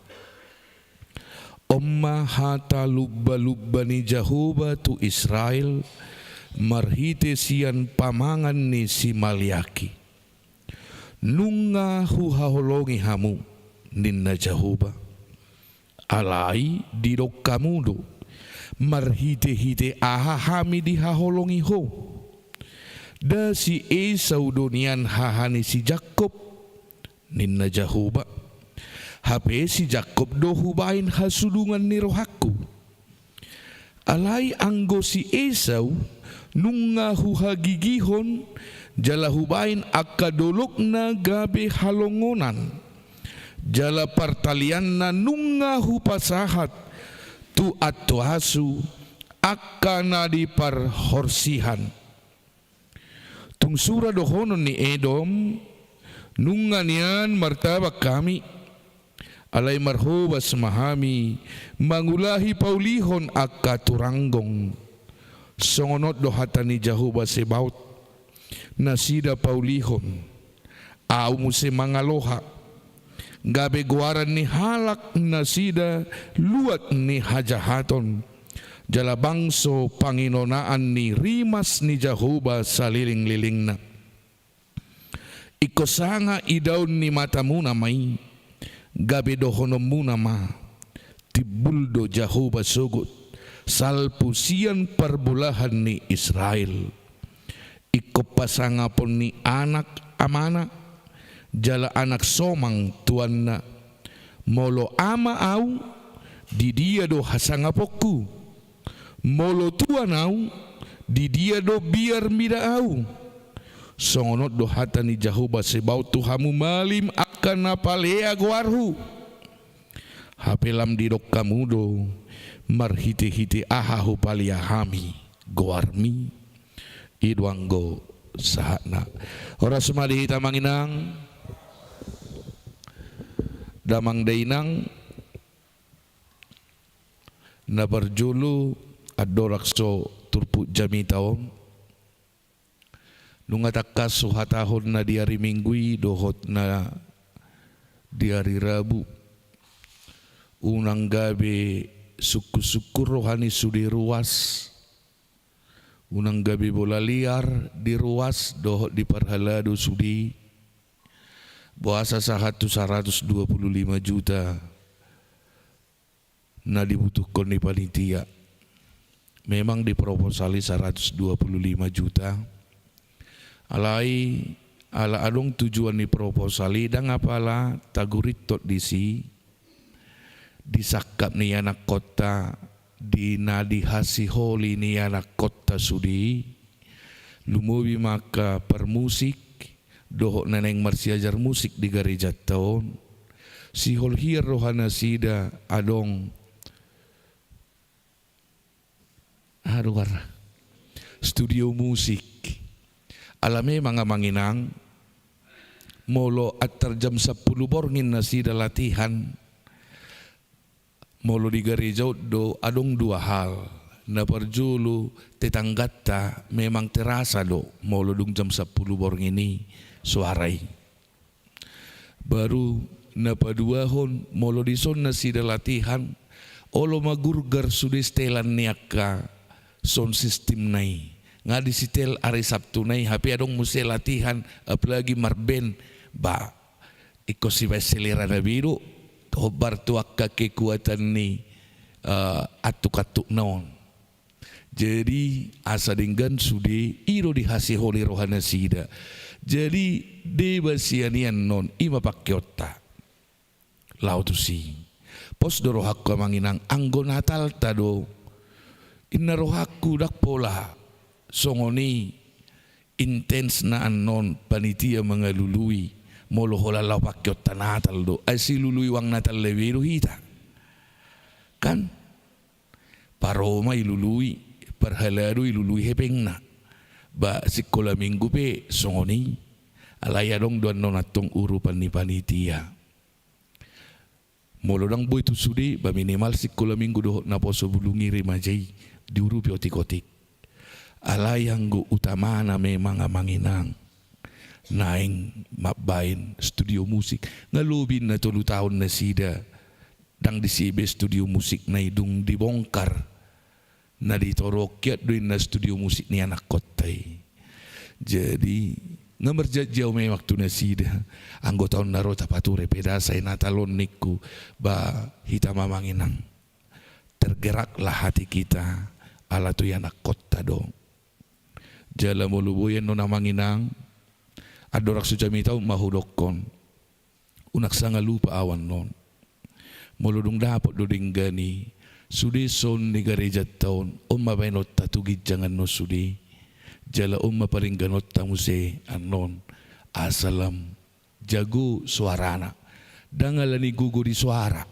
On ma hata lumbalumba ni Jahowa tu Israel, marhite sian pamangan ni si Maleaki. Nunga huhaholongi hamu, ninna Jahowa. Alai didok hamu do, marhitehite aha hami dihaholongi ho? Nda si Esau do nian haha ni si Jakkob, ninna Jahowa. Hape si Jakkob do hubaen hasudungan ni rohangku. Alai anggo si Esau, nunga huhagigihon, jala hubaen angka dolokna gabe halongonan, jala partalianna nunga hupasahat tu antoasu angka na di parhorsihan. Tung sura dohonon ni Edom, nunga nian martabang hami, alai marhobas ma hami mangulahi paulihon angka turanggong. Songon on do hata ni Jahowa Sebaot, nasida paulihon, ahu muse mangaloha, gabe goaran ni halak nasida luat ni hajahaton, jala bangso panginonaan ni rimas ni Jahowa salelenglelengna. Ingkon sanga idaon ni matamuna ma i, gabe dohononmuna ma, timbul do Jahowa sogot, salpu sian parbolahan ni Israel. Ingkon pasangapon ni anak amana, jala anak somang tuanna. Molo ama ahu, di dia do hasangaponku? Molo tuan ahu, di dia do biar mida ahu? Songon on do hata ni Jahowa Sebaot tu hamu malim angka na palea goarhu. Hape lam didok hamu do, marhitehite aha hupalea hami goarmi? I do anggo sahatna. Horas ma di hita amang inang, damang dainang. Na parjolo, andorang so turpuk jamita on, nunga tangkas huhatahon na di ari Minggu i dohot na di ari Rabu. Unang gabe sungkunsungkun roha ni sude ruas. Unang gabe bola liar di ruas dohot di parhalado sude. Boasa sahat tu saratus dua puluh lima juta na dibutuhkon ni panitia. Memang diproposali saratus dua puluh lima juta. Alai ala adong tujuan ni proposali, ndang apala tagurinton disi, di sangkap ni anakkonta, di na dihasiholi ni anakkonta sude, lumobi ma angka parmusik, dohot na naeng marsiajar musik di garejanta on. Sihol hian rohanasida adong, aha do goarna, studio musik. Ala memang amang inang, molo antar jam sampulu borngin nasida latihan, molo di gareja on do adong dua hal. Na parjolo, tetangganta memang terasa do molo dung jam sampulu borngin i soara i. Baru na paduahon, molo dison nasida latihan, olo ma gurgar sude setelan ni angka sound system na i. Nga disetel ari Sabtu na i, hape adong muse latihan, apalagi marband, ba, ingkon sibaen selerana be do, hombar tu angka kekuatan ni, eh, antukantukna on. Jadi, asa denggan sude, i do dihasiholi rohanasida. Jadi, deba sian i annon, i ma pangkeonta. Laho tusi. Pos do rohangku amang inang, anggo Natalta do. Inna rohangku ndang pola songon i intensna annon panitia mangalului, molo holan laho pangkeonta Natal do. Ai silului uang Natal be do hita. kan? Paroma ilului, parhalado ilului hepengna. Ba sikola minggu pe songon i. Alai adong do annon antong urupan ni panitia. Molo ndang boi tu sude, ba minimal sikola minggu dohot naposo bulung i remaja i diurupi otik-otik. Alai anggo utamana memang amang inang, naeng mambaen studio musik. Nga lobi na tolu taon nasida ndang disi be studio musik na i, dung dibongkar na di Toro Kiat do inna studio musik ni anakkonta i. Jadi nga marjanji au memang tu nasida, anggo taon na ro tapature pe da sai Natal on ningku. Ba hita ma amang inang, tergeraklah hati kita, ala tu i anakkonta do. Jala molo boi annon amang inang, andorang so jamita on ma hudokkon. Unang sanga lupa au annon. Molo dung dapot do denggan i, sude son ni garejanta on, on ma baenonta tu ginjang annon sude. Jala on ma paringganonta muse annon, asa lam jago soarana. Ndang ala ni gogo di soara,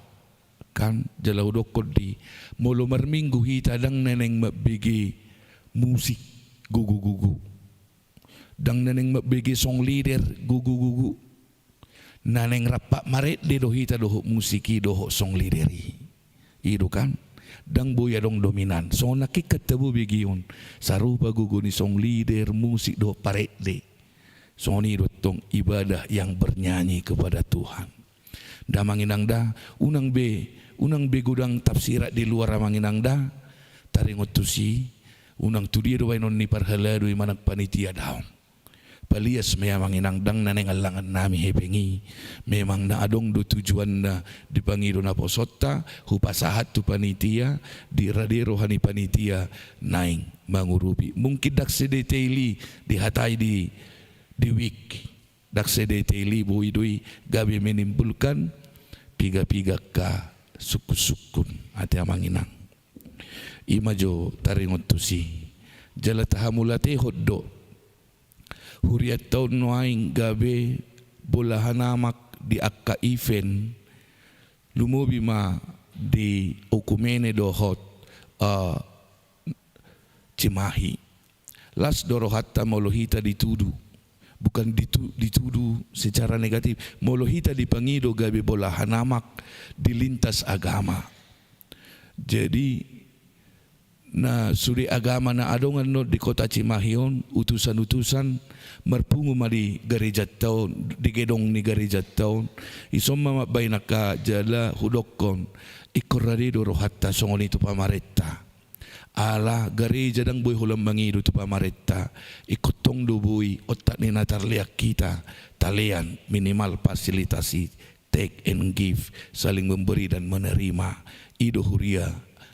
kan? Jala hudokkon do i, molo marminggu hita ndang na naeng mambege musik gogo-gogo. Ndang na naeng mambege song leader gogo-gogo. Na naeng rap marende do hita dohot musik i dohot song leader i. I do kan? Ndang boi adong dominan. Songon nangkin kan tabo begeon. Sarupa gogo ni song leader, musik dohot parende. Songon i do tong ibadah yang bernyanyi kepada Tuhan. Da amang inang da, unang be, unang be godang tafsirat di luar amang inang da. Taringot tusi, unang tu dia do baenon ni parhalado i manang panitia, daong. Palias ma i amang inang, ndang na naeng allangan nami hepeng i. Memang na adong do tujuanna dipangido naposonta, hupasahat tu panitia, di rade roha ni panitia naeng mangurupi. Mungkin ndang sedetail i dihatai di, di wijk. Ndang sedetail i, boi do i gabe menimbulkan piga-piga angka sungkun-sungkun ate amang inang. I ma jo taringot tusi. Jala tahamulatehon do hurianta on nuaeng gabe bolahan amak di angka event, lumobi ma di Oekumene dohot, eh, Cimahi. Las do rohanta molo hita ditudu, bukan ditu-, ditudu secara negatif, molo hita dipangido gabe bolahan amak di lintas agama. Jadi na sude agama na adong annon di kota Cimahi on, utusan-utusan, marpungu ma di garejanta on, di gedong ni garejanta on. Dison ma mambaen angka, jala hudokkon, ingkon rade do rohanta songon i tu pamarenta. Ala gareja ndang boi holan mangido tu pamarenta, ingkon tong do boi otak ni na tarlean hita talean, minimal fasilitasi, take and give, saling memberi dan menerima. I do huria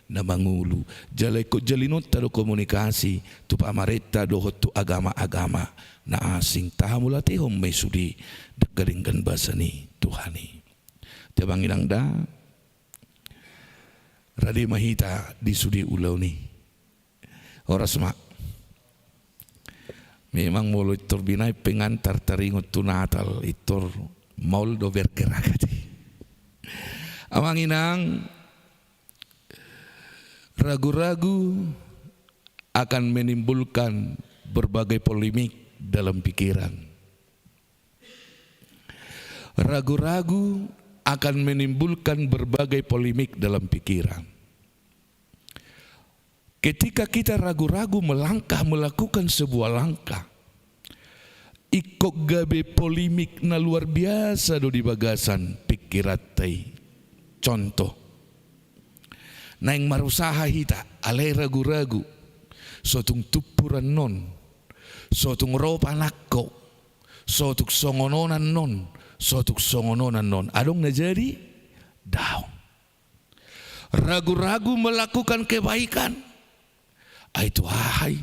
na mangolu. Jala ingkon jalinonta do komunikasi tu pamarenta dohot tu agama-agama na asing. Tahamulatehon ma i sude denggan-denggan basa ni Tuhan i. Ate amang inang da, rade ma hita di sude ulaon i. Horas ma. Memang molo intor binaen pengantar taringot tu Natal, intor maol do bergerak ate. Amang inang, ragu-ragu akan menimbulkan berbagai polemik dalam pikiran. Ragu-ragu akan menimbulkan berbagai polemik dalam pikiran. Ketika kita ragu-ragu melangkah, melakukan sebuah langkah, ingkon gabe polemik na luar biasa do di bagasan pikiranta i. Contoh, naeng marusaha hita, alai ragu-ragu, so tung tumpur annon, so tung ro panangko, so tung songon on annon, so tung songon on annon. Adong na jadi? Daong. Ragu-ragu melakukan kebaikan. Ai tu aha i?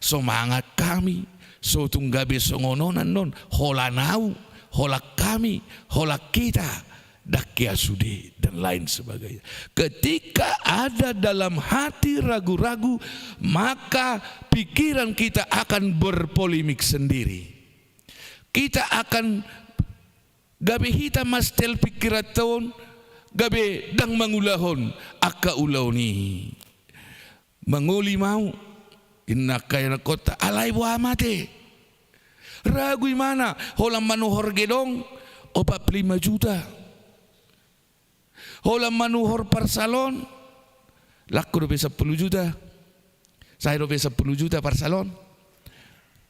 So mangan hami, so tung gabe songon on annon, holan ahu, holan hami, holan hita, dang hea sude, dan lain sebagainya. Ketika ada dalam hati ragu-ragu, maka pikiran kita akan berpolemik sendiri. Kita akan gabe hita mastel pikiranta on, gabe ndang mangulahon angka ulaon i. Mangoli ma ahu, inna angka ianakhonta, alai boha mate? Ragu ibana, holan manuhor gedong, opat pulu lima juta. Holan manuhor parsalon, langka dope sampulu juta. Sae dope sampulu juta parsalon.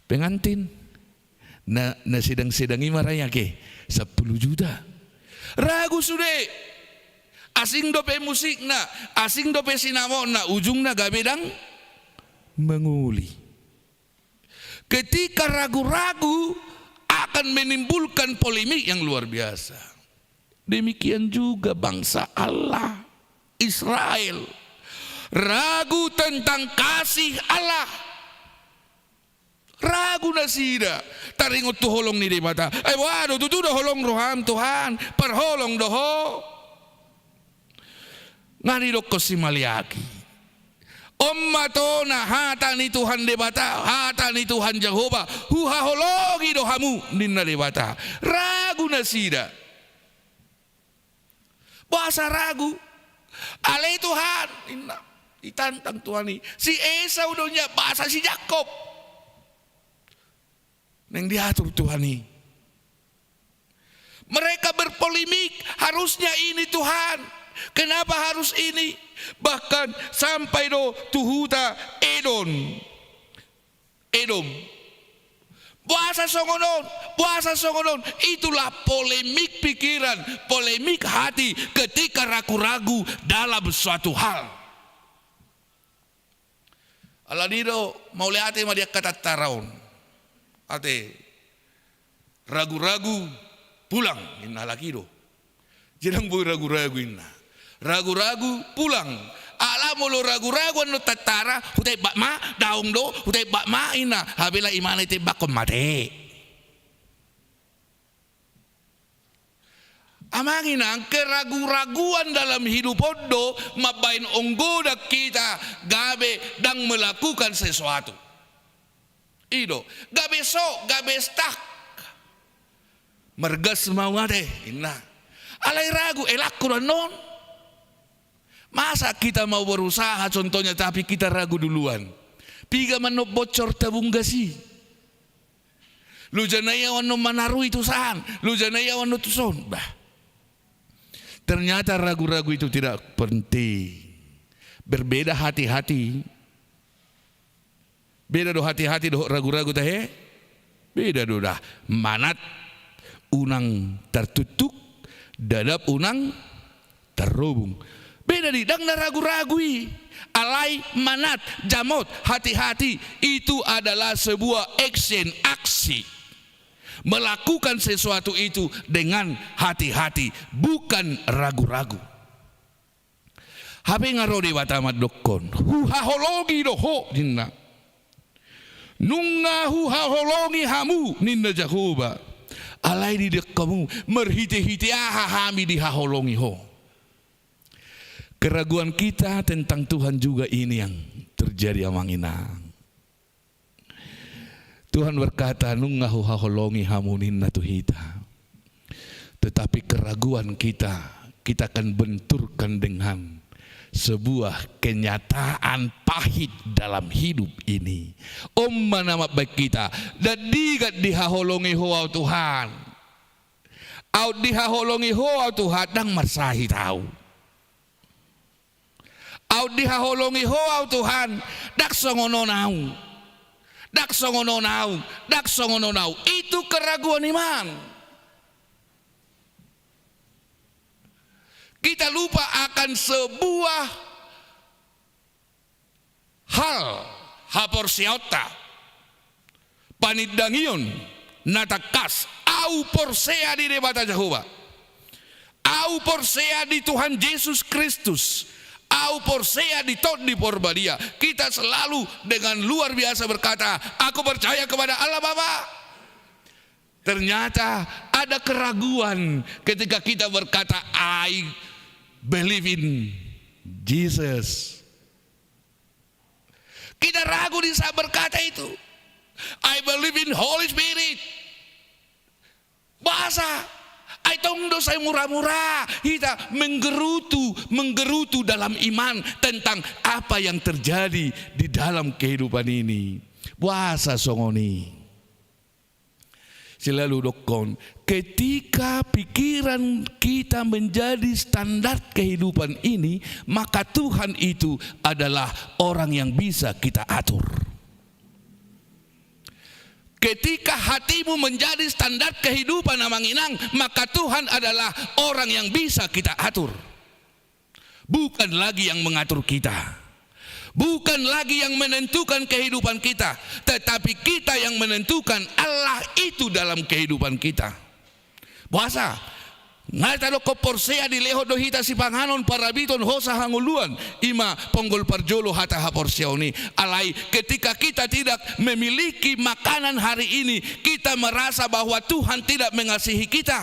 Pengantin. Na, na sedang-sedang i ma ra i ake, sampulu juta. Ragu sude. Asing dope musikna, asing dope sinamotna, ujungna gabe ndang mangoli. Ketika ragu-ragu akan menimbulkan polemik yang luar biasa. Demikian juga bangsa Allah, Israel. Ragu tentang kasih Allah. Ragu nasida taringot tu holong ni Debata. Ai boha do, tutu do holong roham Tuhan, parholong do Ho. Nga didokkon si Maleaki. On ma tona hata ni Tuhan Debata, hata ni Tuhan Jahowa, huhaholongi do hamu, ninna Debata. Ragu nasida. Boasa ragu? Alai Tuhan, inna. Ditantang Tuhan i. Si Esau do nian, boasa si Jakkob? Naeng diatur Tuhan i. Mereka berpolemik, harusnya ini Tuhan. Kenapa harus ini? Bahkan sampai do tu huta Edom. Edom. Boasa songon on, boasa songon on. Itulah polemik pikiran, polemik hati ketika ragu-ragu dalam suatu hal. Alani do, mauliate ma di angka tantara on. Ate, ragu-ragu pulang, inna halak i do. Jadi ndang boi ragu-ragu, inna. Ragu-ragu pulang. Ala molo ragu-ragu annon tantara, hutembak ma, daong do, hutembak ma, inna. Hape laho imana itembakhon, mate. Amang inang, keragu-raguan dalam hidup on do mambahen onggodan hita gabe ndang melakukan sesuatu. I do, gabe sok, gabe stuck. Margas ma au ate, inna. Alai ragu, elakku do annon. Masa kita mau berusaha contohnya, tapi kita ragu duluan. Piga ma annon bocor tabung gas i. Lujana i au annon manarui tusan, lujana i au annon tuson. Bah. Ternyata ragu-ragu itu tidak penting. Berbeda hati-hati. Beda do hati-hati dohot ragu-ragu, tahe? Beda do da. Manat unang tartuktuk, dadap unang tarrobung. Beda di, ndang na ragu-ragu i. Alai manat, jamot, hati-hati, itu adalah sebuah action, aksi. Melakukan sesuatu itu dengan hati-hati, bukan ragu-ragu. Hape nga ro Debata mandokkon, huhaholongi do ho, ninna. Nunga huhaholongi hamu, ninna Jahowa. Alai didok hamu, marhite-hite aha hami dihaholongi ho? Keraguan kita tentang Tuhan juga ini yang terjadi, amang inang. Tuhan berkata, nunga huhaholongi hamu, ninna tu hita. Tetapi keraguan kita, kita akan benturkan dengan sebuah kenyataan pahit dalam hidup ini. On ma na mambahen hita, ndang digan dihaholongi ho au Tuhan. Aut dihaholongi ho au Tuhan, ndang marsahit au. Aut dihaholongi ho au Tuhan, ndang songon on au. Ndang songon on au, ndang songon on au. Itu keraguan iman. Kita lupa akan sebuah hal, haporseaonta. Panindangion na tangkas, au porsea di Debata Jahowa. Au porsea di Tuhan Yesus Kristus. Au porsea di Tondi Porbadia. Kita selalu dengan luar biasa berkata, aku percaya kepada Allah Bapa. Ternyata ada keraguan ketika kita berkata, I believe in Jesus. Kita ragu di saat berkata itu. I believe in Holy Spirit. Boasa? Ai tong do sai mura-mura hita menggerutu, menggerutu dalam iman tentang apa yang terjadi di dalam kehidupan ini. Boasa songon i? Selalu dokkon, ketika pikiran kita menjadi standar kehidupan ini, maka Tuhan itu adalah orang yang bisa kita atur. Ketika hatimu menjadi standar kehidupan, Amang Inang, maka Tuhan adalah orang yang bisa kita atur. Bukan lagi yang mengatur kita. Bukan lagi yang menentukan kehidupan kita, tetapi kita yang menentukan Allah itu dalam kehidupan kita. Boasa? Nga tadok porsea dilehon do hita sipanganon, parabiton, hosa, hangoluan, ima ponggol parjolo hata haporseaon i. Alai ketika kita tidak memiliki makanan hari ini, kita merasa bahwa Tuhan tidak mengasihi kita.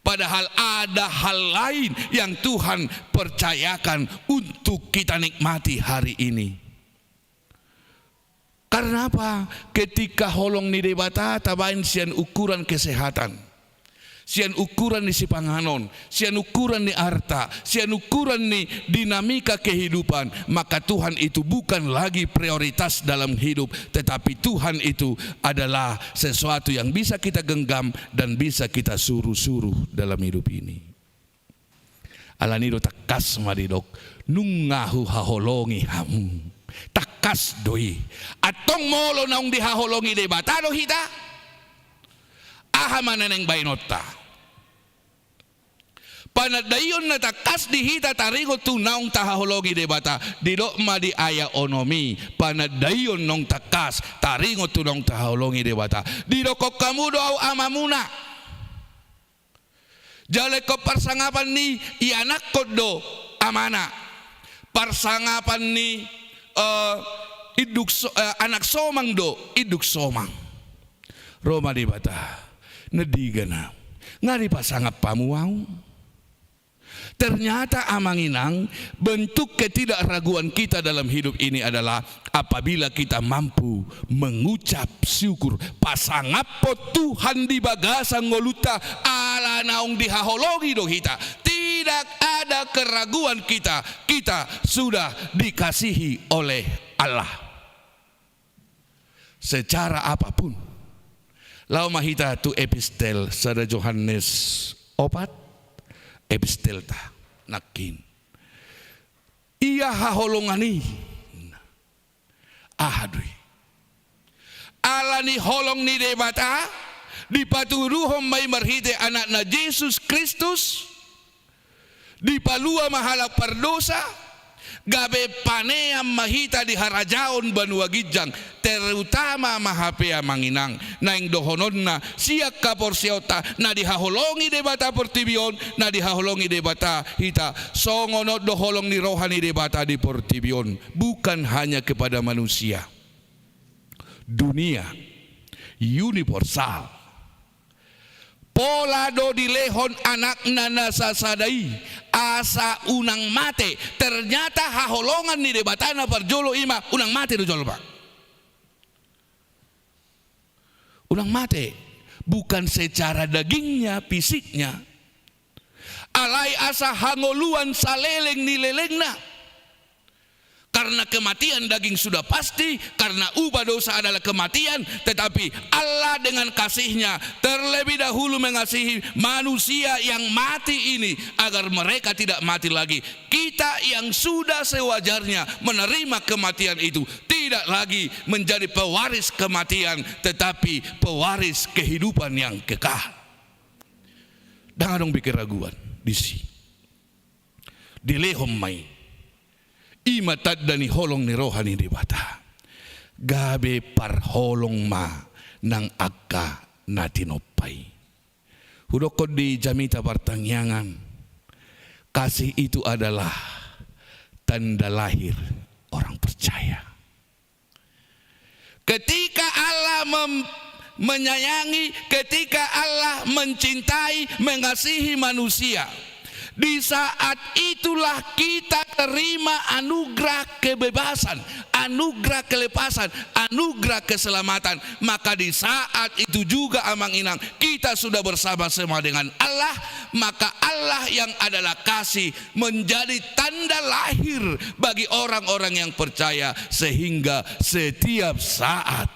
Padahal ada hal lain yang Tuhan percayakan untuk kita nikmati hari ini. Karena apa? Ketika holong ni Debata tabaen sian ukuran kesehatan, sian ukuran ni sipanganon, sian ukuran ni arta, sian ukuran ni dinamika kehidupan, maka Tuhan itu bukan lagi prioritas dalam hidup, tetapi Tuhan itu adalah sesuatu yang bisa kita genggam dan bisa kita suru-suru dalam hidup ini. Alani do tangkas ma didok, nunga huhaholongi hamu. Tangkas do i. Antong molo naung dihaholongi Debata do hita, aha ma na naeng baenonta? Panandaion na tangkas di hita taringot tu naung tahaholongi Debata. Didok ma di ayat onom i, panandaion naung tangkas taringot tu naung tahaholongi Debata. Didokkon hamu do au amamuna. Jala ingkon parsangapan ni ianakhon do amana. Parsangapan ni, eh, induk so-, eh, anak somang do induk somang. Ro ma Debata, na digana, nga dipasangap hamu au. Ternyata, Amang Inang, bentuk ketidakraguan kita dalam hidup ini adalah apabila kita mampu mengucap syukur, pasangaphon Tuhan di bagasan ngolunta, ala naung dihaholongi do hita. Tidak ada keraguan kita, kita sudah dikasihi oleh Allah. Secara apapun. Laho ma hita tu epistel sada Johannes opat, epistelta nangkin. Ia haholongan i. Aha do i? Alani holong ni Debata, dipatuduhon ma i marhite Anakna Jesus Kristus, dipalua ma halak pardosa, gabe panean ma hita di harajaon banua ginjang, terutama ma hape, Amang Inang, naeng dohononna sian haporseaonta na dihaholongi Debata portibi on, na dihaholongi Debata hita, songon on do holong ni roha ni Debata di portibi on, bukan hanya kepada manusia. Dunia, universal. Pola do dilehon Anakna na sasada i, asa unang mate. Ternyata haholongan ni Debata na parjolo i ma unang mate do jolma. Unang mate, bukan secara dagingnya, fisiknya. Alai asa hangoluan saleleng ni lelengna. Karena kematian daging sudah pasti, karena upah dosa adalah kematian, tetapi Allah dengan kasih-Nya terlebih dahulu mengasihi manusia yang mati ini agar mereka tidak mati lagi. Kita yang sudah sewajarnya menerima kematian itu tidak lagi menjadi pewaris kematian, tetapi pewaris kehidupan yang kekal. Ndang adong be keraguan disi. Dilehon ma i. I ma tanda ni holong ni roha ni Debata. Gabe parholong ma nang angka na tinompa i. Hudokkon di jamita partangiangan, kasih itu adalah tanda lahir orang percaya. Ketika Allah mem-, menyayangi, ketika Allah mencintai, mengasihi manusia, Di saat itulah kita terima anugerah kebebasan, anugerah kelepasan, anugerah keselamatan. Maka di saat itu juga, Amang Inang, kita sudah bersama-sama dengan Allah. Maka Allah yang adalah kasih menjadi tanda lahir bagi orang-orang yang percaya, sehingga setiap saat,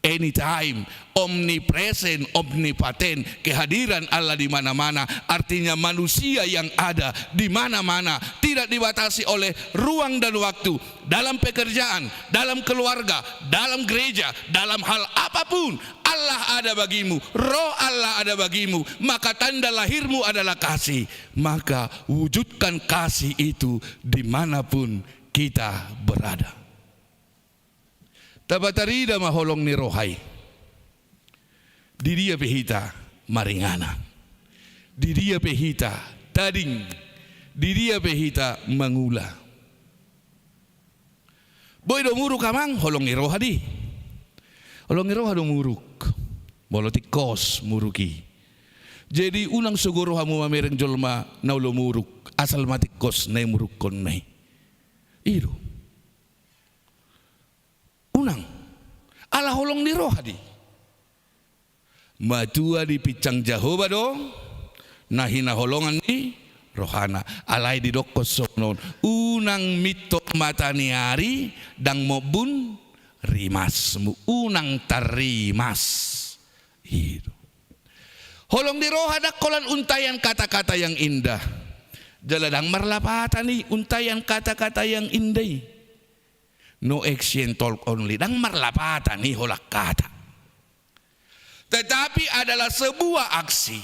anytime, omnipresent, omnipotent, kehadiran Allah di mana-mana, artinya manusia yang ada di mana-mana, tidak dibatasi oleh ruang dan waktu, dalam pekerjaan, dalam keluarga, dalam gereja, dalam hal apapun, Allah ada bagimu, Roh Allah ada bagimu, maka tanda lahirmu adalah kasih. Maka wujudkan kasih itu dimanapun kita berada. Tapatarida ma holong ni roha i. Di dia pe hita maringanan, di dia pe hita tading, di dia pe hita mangula. Boi do muruk, Amang? Holong ni roha di. Holong ni roha do muruk. Molo tingkos muruk i. Jadi unang sogo rohamu mamereng jolma na olo muruk, asal ma tingkos na imurukkonna i. I do. Unang. Ala holong ni roha di. Matua dipinsang Jahowa do na hinaholongan ni rohana. Alai didokkon songon on, unang mintor mata ni ari, ndang mombun rimasmu, unang tarrimas. I do. Holong ni roha ndang holan untaian kata-kata yang indah. Jala ndang marlapatan i untaian kata-kata yang indah i. No action talk only, ndang marlapatan i holan hata. Tetapi adalah sebuah aksi.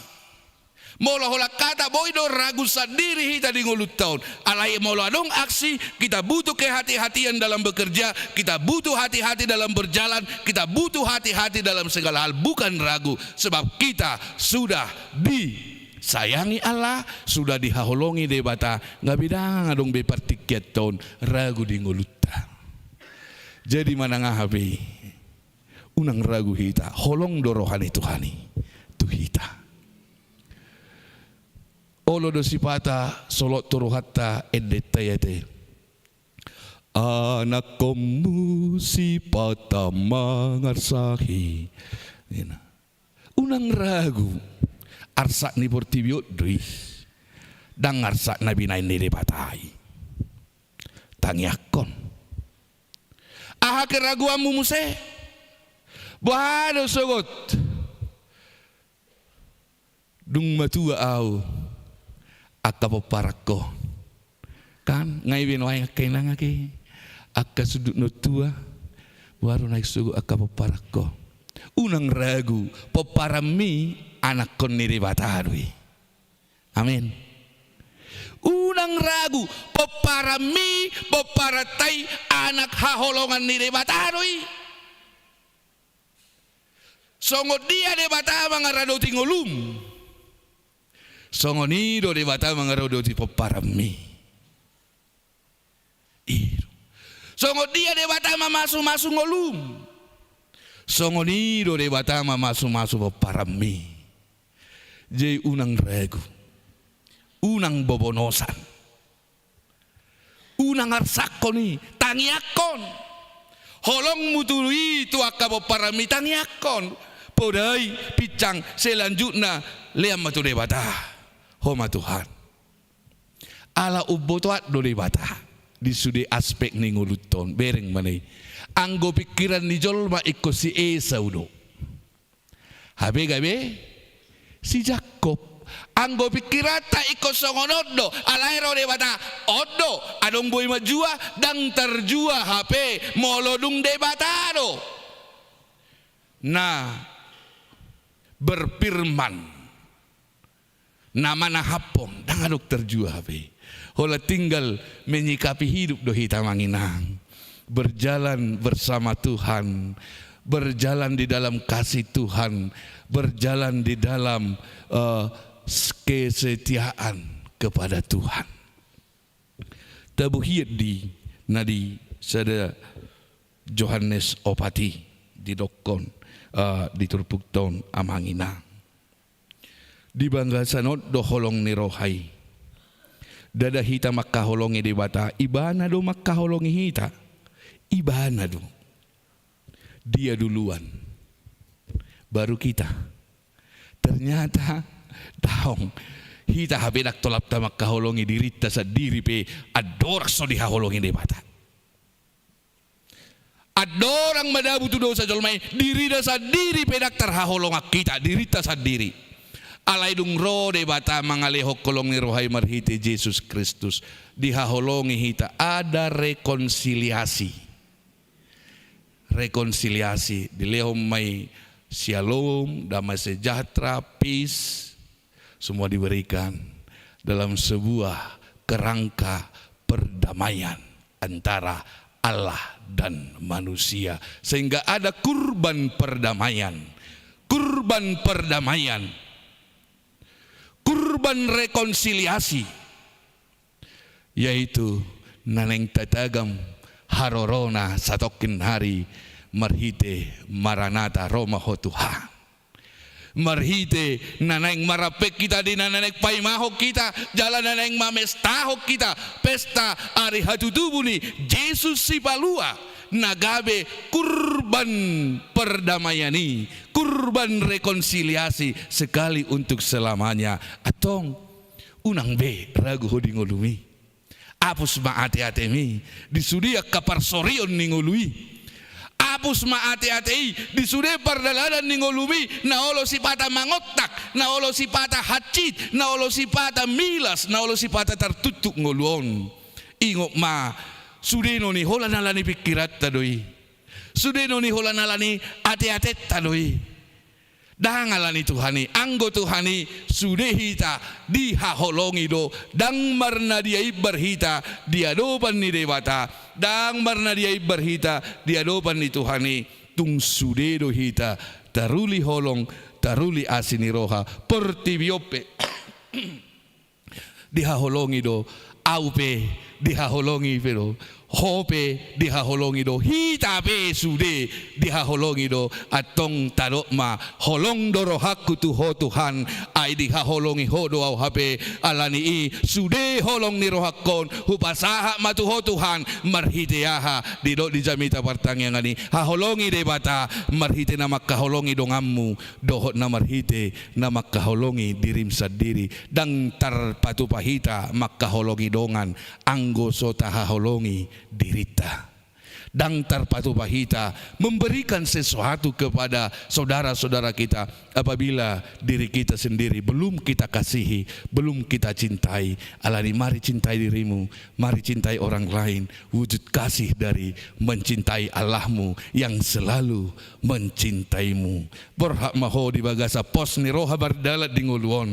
Molo holan hata, boi do ragu sandiri hita di ngolunta on. Alai molo adong aksi, kita butuh kehati-hatian dalam bekerja, kita butuh hati-hati dalam berjalan, kita butuh hati-hati dalam segala hal, bukan ragu. Sebab kita sudah disayangi Allah, sudah dihaholongi Debata, nga be ndang adong be partingkianta on ragu di ngolunta. Jadi manang aha pe i, unang ragu hita, holong do roha ni Tuhan i tu hita. Olo do sipata solot tu rohanta endenta i ate. Anakkonmu sipata mangarsahi. Ninna. Unang ragu, arsak ni portibi on do i. Ndang arsak na binahen ni Debata i. Tangiangkon. Aha keraguanmu muse? Boha do sogot? Dung matua ahu, angka pomparanku. Kan, nga i be nuaeng angka inang ake, angka sundut na tua, baru naeng sogot angka pomparanku. Unang ragu, pomparanmi anakkon ni Debata do i. Amin. Unang ragu, pomparanmi, pomparanta i anak haholongan ni Debata do i. Songon dia Debata mangaradoti ngolum, songon i do Debata mangaradoti pomparanmi. I do. Songon dia Debata mamasu-masu ngolum, songon i do Debata mamasu-masu pomparanmi. Jadi unang ragu, unang bobonosan, unang arsakkon i, tangiangkon. Holongmu tu i, tu angka pomparanmi, tangiangkon. Podai, pinsang, selanjutna lean ma tu Debata. Ho ma Tuhan. Ala umbotoan do Debata di sude aspek ni ngolunta on, bereng ma na i. Anggo pingkiran ni jolma ingkon si Esau do. Hape gabe si Jakkob. Anggo pingkiranta ingkon songon on do, alai ro Debata, on do, adong boi manjua, ndang tarjua hape molo dung Debata do na berfirman, na manahaphon, ndang adong tarjua hape. Holan tinggal menyikapi hidup do hita, Amang Inang. Berjalan bersama Tuhan, berjalan di dalam kasih Tuhan, berjalan di dalam, eh, s-, kesetiaan kepada Tuhan. Tabo hian di na di sada Johannes opat i didokkon, eh, di turpukta on, Amang Inang. Di bagasan on do holong ni roha i. Ndada hita mangkaholongi Debata, Ibana do mangkaholongi hita. Ibana do. Dia duluan, baru kita. Ternyata daong. Hita hape ndang tolap ta mangkaholongi dirinta sandiri pe andorang so dihaholongi Debata. Andorang madabu tu dosa jolma i, dirina sandiri pe ndang tarhaholongan hita, dirinta sandiri. Alai dung ro Debata mangalehon holong ni roha i marhite Jesus Kristus, dihaholongi hita, ada rekonsiliasi. Rekonsiliasi, dilehon ma i syalom, damai sejahtera, peace, semua diberikan dalam sebuah kerangka perdamaian antara Allah dan manusia. Sehingga ada kurban perdamaian. Kurban perdamaian. Kurban rekonsiliasi. Yaitu na naeng tatagam harorona satongkin nari marhite Maranata, ro ma Ho Tuhan. Marhite na naeng marampek hita di na naeng paimahon hita, jala na naeng mamestahon hita, pesta ari hatutubu ni Jesus Sipalua, na gabe kurban perdamaian i, kurban rekonsiliasi sekali untuk selamanya. Antong, unang be ragu ho di ngolumi. Apus ma ateatemi di sude angka parsorion ni ngolu i. Apus ma ateate i di sude pardalanan ni ngolumi, na olo sipata mangontak, na olo sipata hansit, na olo sipata milas, na olo sipata tartuktuk ngolu on. Ingot ma, sudena ni holan ala ni pingkiranta do i. Sudena ni holan ala ni ateatenta do i. Ndang ala ni Tuhan i, anggo Tuhan i sude hita dihaholongi do, ndang marnadia imbar hita di adopan ni Debata, ndang marnadia imbar hita di adopan ni Tuhan i, tung sude do hita taruli holong, taruli asi ni roha, portibi on pe dihaholongi do, au pe dihaholongi pe do, ho pe dihaholongi do, hita pe sude dihaholongi do. Antong tadok ma, holong do rohangku tu Ho Tuhan, ai dihaholongi Ho do au hape. Ala ni i sude holong ni rohangkon hupasahat ma tu Ho Tuhan. Marhite aha? Didok di jamita partangiangan i, haholongi Debata marhite na mangkaholongi donganmu dohot na marhite na mangkaholongi dirim sandiri. Ndang tarpatupa hita mangkaholongi dongan anggo so tahaholongi dirinta. Ndang tarpatupa hita memberikan sesuatu kepada saudara-saudara kita apabila diri kita sendiri belum kita kasihi, belum kita cintai. Ala ni i mari cintai dirimu, mari cintai orang lain. Wujud kasih dari mencintai Allahmu yang selalu mencintaimu. Borhat ma ho di bagasan pos ni roha mardalan di ngolu on.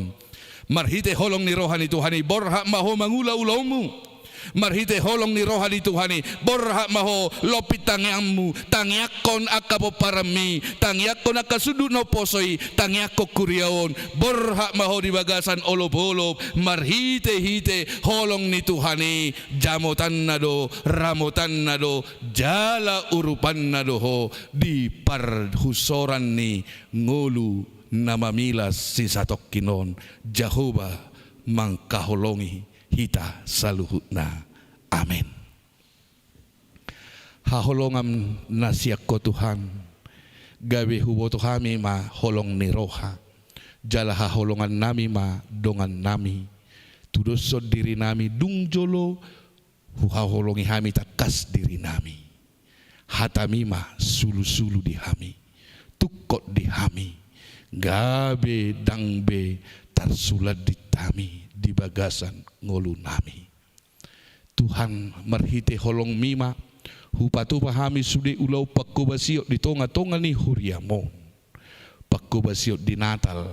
Marhite holong ni roha ni Tuhan i, borhat ma ho mangula ulaonmu. Marhite holong ni roha ni Tuhan i, borhat ma ho lompit tangiangmu, tangiangkon angka pomparanmi, tangiangkon angka sundut na umposo i, tangiangkon huria on. Borhat ma ho di bagasan olopolop, marhitehite holong ni Tuhan i, jamotanna do, ramotanna do, jala urupanna do ho di parhusoran ni ngolu na mamilas sisatongkin on. Jahowa mangkaholongi hita saluhutna. Amen. Haholongan na sian Ho Tuhan, gabe huboto hami ma holong ni roha, jala haholongannami ma dongannami, tudoshon dirinami dung jolo huhaholongi hami tangkas dirinami. Hatami ma sulusulu di hami, tungkot di hami, gabe ndang be tarsulandit hami di bagasan ngolunami. Tuhan, marhite holongmi ma hupatupa hami sude ulaon panghobasion di tongatonga ni huriam on. Panghobasion di Natal,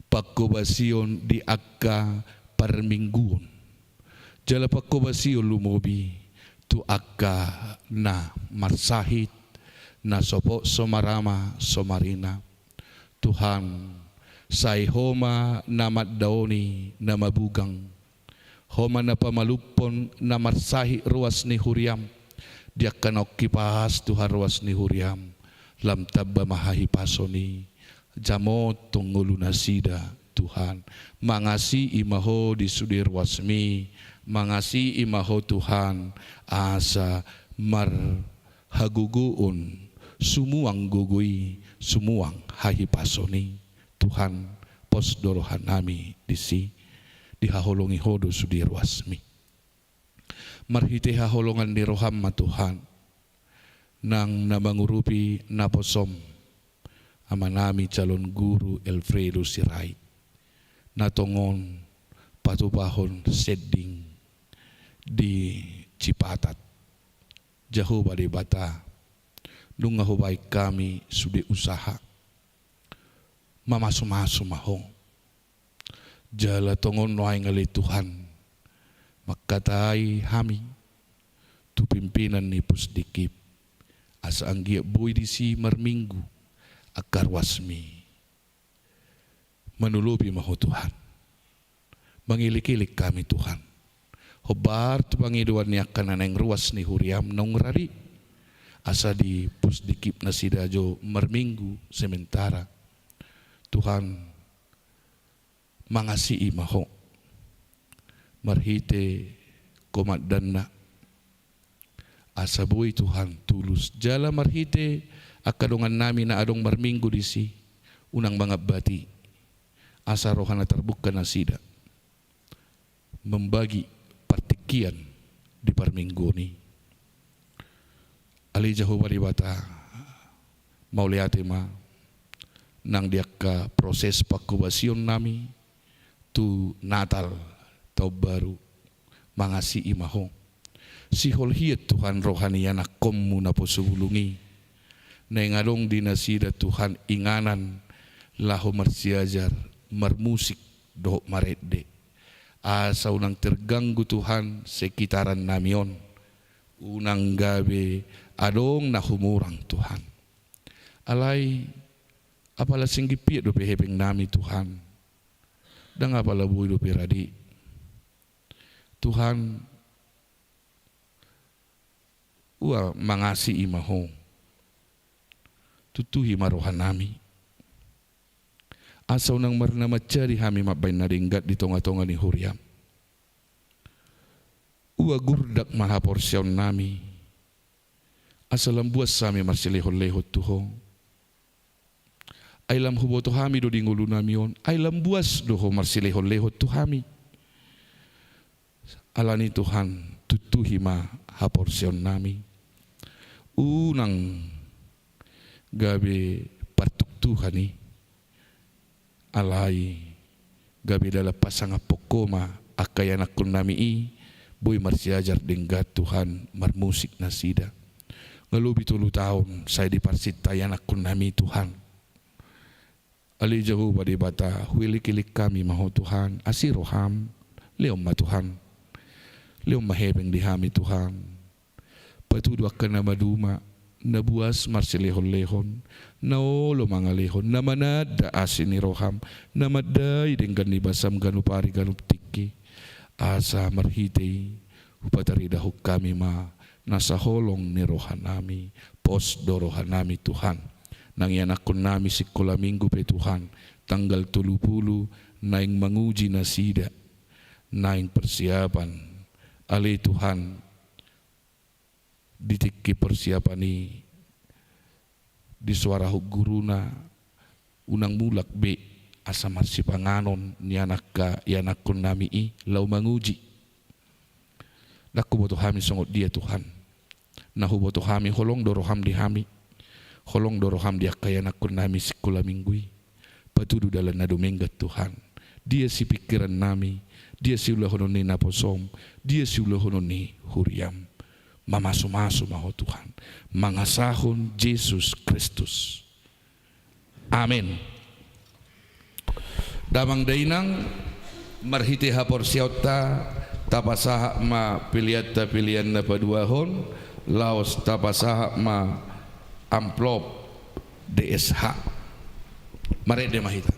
panghobasion di angka parmingguon, jala panghobasion lumobi tu angka na marsahit, na sopot so marama so marina. Tuhan, sai Ho ma na mandaoni na mabugang. Ho ma na pamalumhon na marsahit ruas ni huriam. Di angka naung hipas Tuhan ruas ni huriam, lam tamba ma hahipason i, jamothon ngolunasida Tuhan. Mangasihi ma Ho di sude ruasmi, mangasihi ma Ho Tuhan, asa marhagogoon, sumuang gogo i, sumuang hahipason i. Tuhan, pos do rohanami disi, dihaholongi Ho do sude ruasmi. Marhite haholongan ni roham ma Tuhan, nang na mangurupi naposom, amanami calon guru Elfredo Sirait, na tongon patupahon sending di Cipatat. Jahowa Debata, nunga hubaen hami sude usaha, mamasumasu ma Ho. Jala tongon nuaeng ale Tuhan, mangkatai hami tu pimpinan ni Pusdikip, asa anggiat boi disi marminggu angka ruasmi. Manolopi ma Ho Tuhan. Mangelek-elek hami Tuhan, hombar tu pangidoan ni angka na naeng ruas ni huriam naung rade, asa di Pusdikip nasida jo marminggu sementara. Tuhan, mangasihi ma Ho marhite komandanna, asa boi Tuhan tulus, jala marhite angka dongannami na adong marminggu disi, unang mangambati, asa roha na tarbuka nasida mambagi partingkian di parmingguon i. Ale Jahowa Debata, mauliate ma nang di angka proses pangkobasionnami tu Natal, Taon Baru, mangasihi ma Ho. Sihol hian Tuhan roha ni ianakkonmu naposo bulung i, naeng adong di nasida Tuhan inganan laho marsiajar, marmusik dohot marende. Asa unang terganggu Tuhan sekitarannami on, unang gabe adong na humurang Tuhan. Alai apala singgi piak dope hepengnami Tuhan, ndang apala boi dope rade. Tuhan, ua mangasihi ma Ho. Tuntuhi ma rohanami, asa unang marnamansari hami mambaen na denggan di tonga-tonga ni huriam. Ua gurdak ma haporseaonnami, asa lam buas hami marsilehon-lehon tu Ho. Ai lam huboto hami do di ngolunami on, ai lam buas do Ho marsilehon-lehon tu hami. Alani Tuhan, tuntuhi ma haporseaonnami. Unang gabe partuktuhan i, alai gabe dalan pasangaphon Ho ma angka ianakkonnami i, boi marsiajar denggan Tuhan, marmusik nasida. Nga lobi tolu taon sai diparsinta ianakkonnami i Tuhan. Ale Jahowa Debata, huelek-elek hami ma Ho Tuhan, asi roham, lehon ma Tuhan. Lehon ma hepeng di hami Tuhan. Patudu angka na maduma, na buas marsilehon-lehon, na olo mangalehon, na mananda asi ni roham, na mandai denggan ni basam ganup ari ganup tingki. Asa marhite i, hupataridahon hami ma nasa holong ni rohanami, pos do rohanami Tuhan. Nang ianakkonnami sikola minggu pe Tuhan, tanggal tolu pulu naeng manguji nasida, naeng persiapan. Ale Tuhan, di tingki persiapan i, disoarahon guruna, unang mulak be asa marsipanganon nian angka ianakkonnami i laho manguji. Ndang huboto hami songon dia Tuhan. Na huboto hami holong do roham di hami. Holong do roham di angka ianakkonnami sikola minggu i. Patudu dalan na dumenggan Tuhan. Dia sipingkirannami, dia siulahonon ni naposom, dia siulahonon ni huriam. Mamasumasu ma Ho Tuhan. Mangasahon Jesus Kristus. Amen. Damang dainang, marhite haporseaonta, tapasahat ma peleanta pelean na paduahon, laos tapasahat ma amplop D S H. Marende ma hita.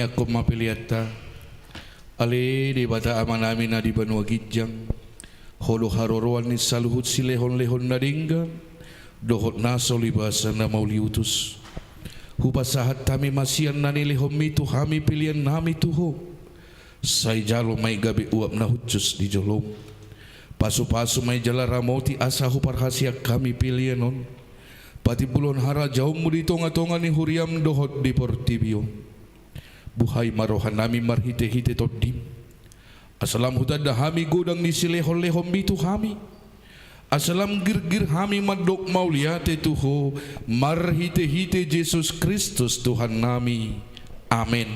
Angkon ma peleanta. Ale Debata Amanami na di banua ginjang, Ho do haroroan ni saluhut silehonlehon na denggan dohot na so libasa na mauliutus. Hupasahat hami ma sian na nilehonMi tu hami peleannami tu Ho. Sai jalo ma i gabe uap na hushus di joloM. Pasupasu ma i jala ramoti asa huparhaseang hami pelean on patimbulhon harajaonMu di tongatonga ni huriaM dohot di portibi on. Buhai ma rohanami marhitehite TondiM, asa lam hutanda hami godang ni silehonlehonMi tu hami, asa lam girgir hami mandok mauliate tu Ho, marhitehite Jesus Kristus Tuhannami. Amen.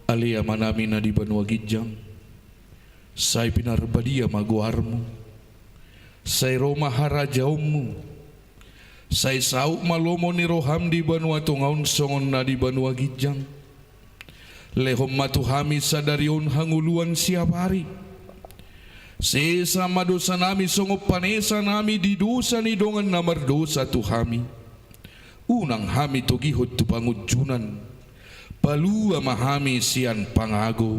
Ale Amanami na di banua ginjang, sai pinarbadia ma goarMu. Sai ro ma harajaonMu. Sai saut ma lomo ni rohaM di banua tonga on songon na di banua ginjang. Lehon ma tu hami sadari on hangoluan siapari. Sesa ma dosanami songon panesanami di dosa ni dongan na mardosa tu hami. Unang hami togihon tu pangunjunan. Palua ma hami sian pangago.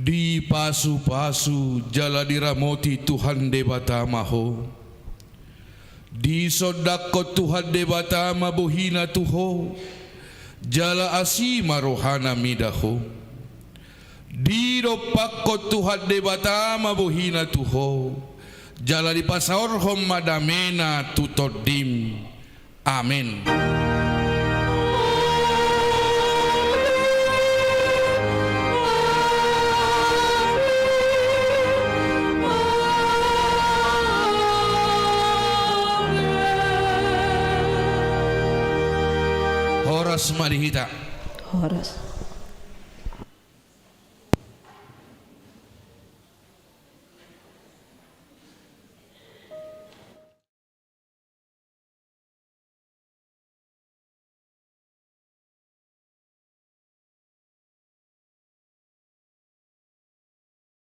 Dipasupasu jala diramoti Tuhan Debata ma ho. Disondangkon Tuhan Debata ma bohina tu ho, jala asi ma rohana mida ho. Didompakkon Tuhan Debata ma bohina tu ho, jala dipasaorhon ma damena tu tondim. Amen. Horas ma di hita. Horas.